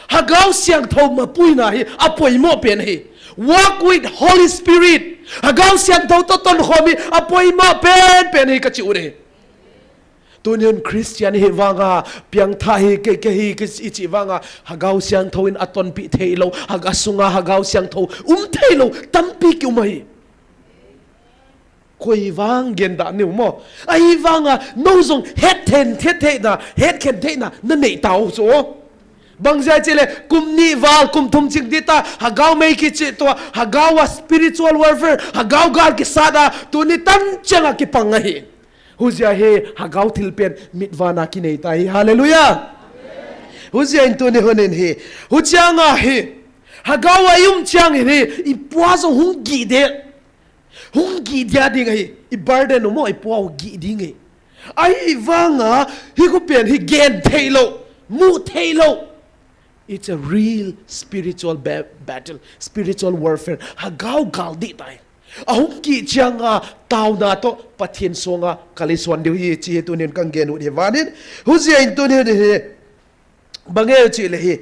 lhagao siangthou mapuina hi apoimo pen ahi. Walk with Holy Spirit. Lhagao siangthou toh tonkhom hi apoimo pen pen ahi ka chi u ahi. Tunin Christian hi vang a, piangthah hi kei, kei hi kei i chi vang a, lhagao siangthou in atonpi thei lou, lhagao sunga lhagao siangthou um thei lou tampi ki um ahi. Koi vang gen da niu mo. Ahivang a, nou jong het then, het theina, het khen theina, na nei tau chu. Bang jeh chule, kum ni val, kum thum ching ding ta, lhagao mei kichi tua, lhagao a spiritual warfare, lhagao gal kisat a, tuni tan chang a kipang ahi. Hujeh a hi, lhagao thil pen, mit vana kinei ta hi, hallelujah. Hujeh in tuni hun in hi, huchang a hi, lhagao a i um chang in hi, i pua jong hung gih de. Hung gih dia ding ahi, i burden u mo, i pua u gih ding ahi. Ahivang a, hi khu pen hi gen thei lou, mu thei lou. It's a real spiritual ba-, battle, spiritual warfare. Lhagao gal dih tai. Ahung gih chang a, tauna toh, Pathen song a, kali suan diu hi, chi hi tunin kang gen u hi vanin. Hujeh in tunin hi, bang e chi le hi.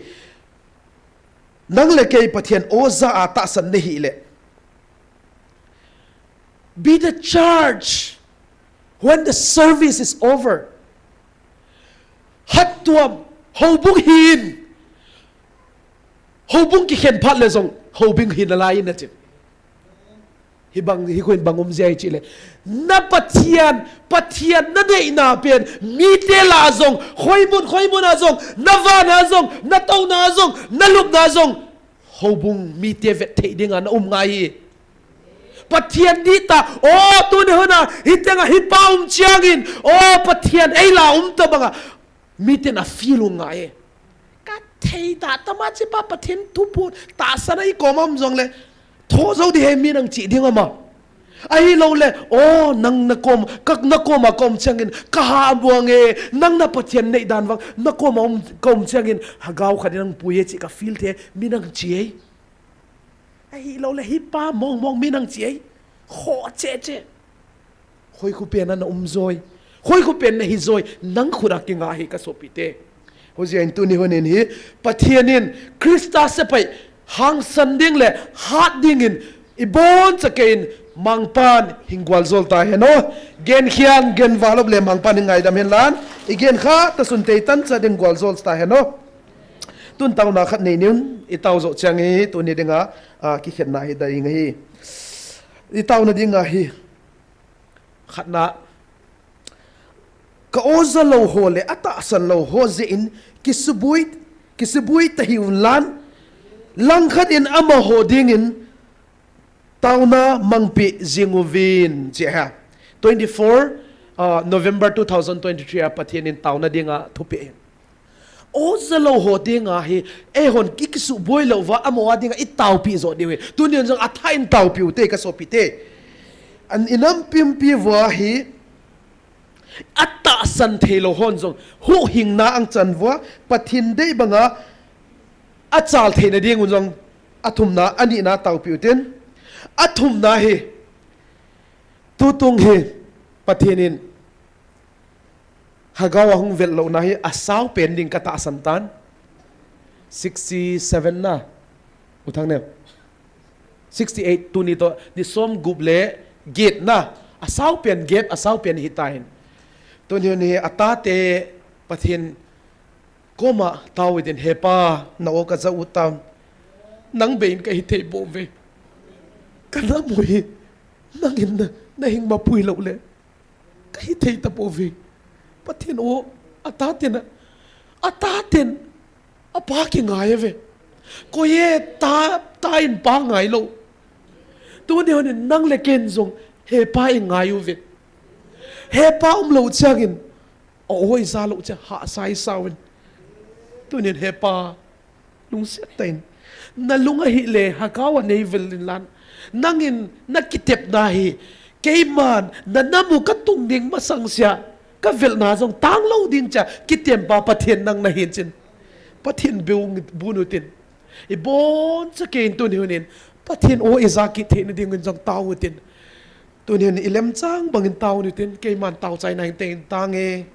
Nang le kei Pathen o ja a tahsan na hi le. Be the church when the service is over. Hattuam, houbung hin. Houbung kikhen phat le jong, houbung hin alai in a chin. Hi bang, hi khu in bang um jeh chi le. Na Pathen, Pathen na deina pen, mite lah a jong, khoimun, khoimun a jong, na vahna jong, na touna jong, na lupna jong, Houbung mite vet thei dinga na um ngai hi. Pathen dihtah, o, tuni huna, hitenga hipa um chiangin, o, Pathen eila um tabanga, miten a feel u ngai e. Ka thei ta, tama chipa Pathen thuphon, tahsan a i koma um jongle, tho jo di he mi nang chi ding ama. Ahilouleh, o, nang na kom, ka, na koma ka um chiangin, ka ha buang e, nang na Pathen nei dan vang, na koma um, ka um chiangin, hagao khat nang pui e chi ka feel the, mi nang chi e. Ahilouleh, hipa mong mong mi nang chi e. Kho che che. Hoi khu pen na um joi. Hoi khu pen na hi joi. Nang khu da kinga hi ka sopite. Hojia in tuni hunin hi. Pathen in Krista sepai hangsan ding le hat dingin i boncha keiin Mangpan hing gualjol ta hen o. Gen khian, gen valop le Mangpan hing ngaidam hen lan. I gen kha ta sun tei tan cha ding gualjol ta hen o. Tun tauna khat nei nin, i tau jo chiang hi, tuni dinga, a, kikhetna hi dai ngai hi. I tauna dinga hi. Khatna, ka oja lo ho le, a tahsan lo ho jeh in, kisubui, kisubui ta hi un lan, langkhat in amaho dingin, tauna mangpi jing uvin, chi ha. Twenty-four, uh, November two thousand twenty-three, a Pathen in tauna dinga thupi. Oja lo ho dinga hi, eihon ki, kisuboi lo va, amaho dinga i taupi jo diu hi. Tuni jong a tha in taupi u te ka sopite. An i nampimpi va hi, a tahsan thei lo hon jong, huhhingna ang chan va, Pathen dei banga, a chal theina ding u jong, a thumna, a nihna taupi u tin. A thumna hi, tutung hi, Pathen in, Hagao a hung vet lohna hi a sau pen ding ka tahsan tan. Sixty-seven na. U Thang Neo. Sixty-eight tuni to ni som gup le get na. A sau pen get, a sau pen hi ta hin. Tuni ni a tate Pathen koma tao i din he pa na o ka ja u tam. Nang bein ka hi thei bo ve. Ka na mu hi. Nang in na, na hing ma pui lo le. Ka hi thei ta po ve. Pathen o, a taten a, a taten a pa kingai ve. Koi e ta, ta in pa ngai lo. Tuni hon in nang le ken jong he pa i ngai u ve. He pa um lo chiangin, a o i ja lo chia ha sai sauvin. Tunin he pa, Lungsiat tah in. Na lung ahi le, Hagao a nei vel in lan. Nangin na kitepna hi. Keiman, na namu ka tung ding masang sia. Ka velna jong tang lo ding chia. Kitem pa Pathen nang na hin chin. Pathen beu ngi-, bu nu tin. I bon cha kei in tuni hunin. Pathen o i ja kit theina ding in jong tao u tin. Tunin i lemchang bangin tao ni tin, keiman tao chai na hin teng in tang e.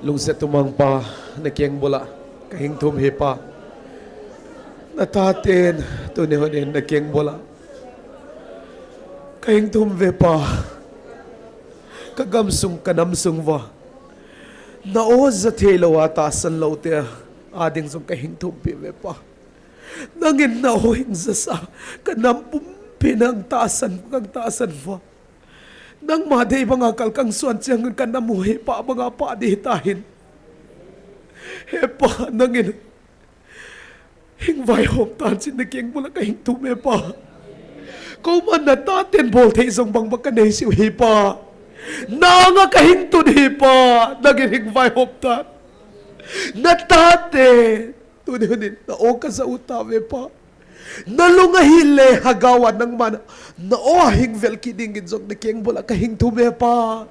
Lungset tumang Pa, na keng bula ka hing thum hi Pa. Na taten tuni hun in na keng bula ka hing thum ve Pa. Ka gamsung, ka namsung uva na o ja thei lou a tahsan lou te a ding jong ka hing thum pi ve Pa. Nangin na o hing ja sa, ka nam pumpi nang tahsan, kang tahsan uva. Nangma dei banga kal kang suan chiang ka nam u hi Pa banga pha ding tahen. He Pa, nangin hing vaihom tan chin na keng bula ka hing thum e Pa. Koima na taten bol thei jong bang bang ka nei siu hi Pa. Nanga ka hing tun hi Pa, nangin hing vaihom tan. Na tate, tuni hun in na o ka ja u ta ve Pa. Na lung ahile hagao a nangma na o hing vel kit ding in jong na keng bula ka hing thum e Pa.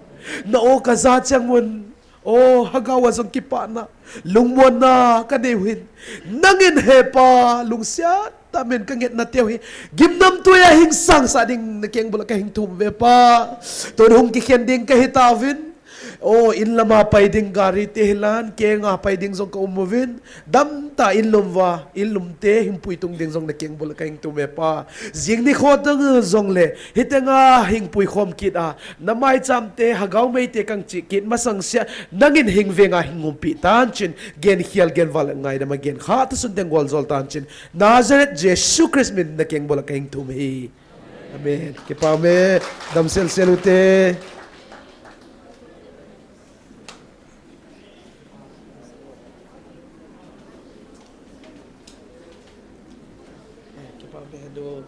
Na o ka ja chiang mun, o hagao a jong kipana, lungmonna ka nei u hin. Nangin he Pa, lungsiat tah in ka ngetna teu hi gimnamtui a hing sang sa ding na keng bula ka hing thum ve Pa. Tun hung kikhen ding ka hi tauvin. O, in lama pai ding gari te hilan, kenga pai ding jong ka um uvin. Damtah in lum uva, in lum te hing pui tung ding jong na keng bula ka hing thum e Pa. Jing nikho teng jong le, hitenga hing pui khom kit a, na maicham te, hagao mei te kang chi kit masang sia, nangin hing venga hing umpi tan chin, gen khial gen val ngaidam a gen kha ta sun teng gol jol tan chin. Nazareth Jesu Christ min na keng bula ka hing thum hi. Amen. Kipa me, dam sel sel u te. Kipa me, do.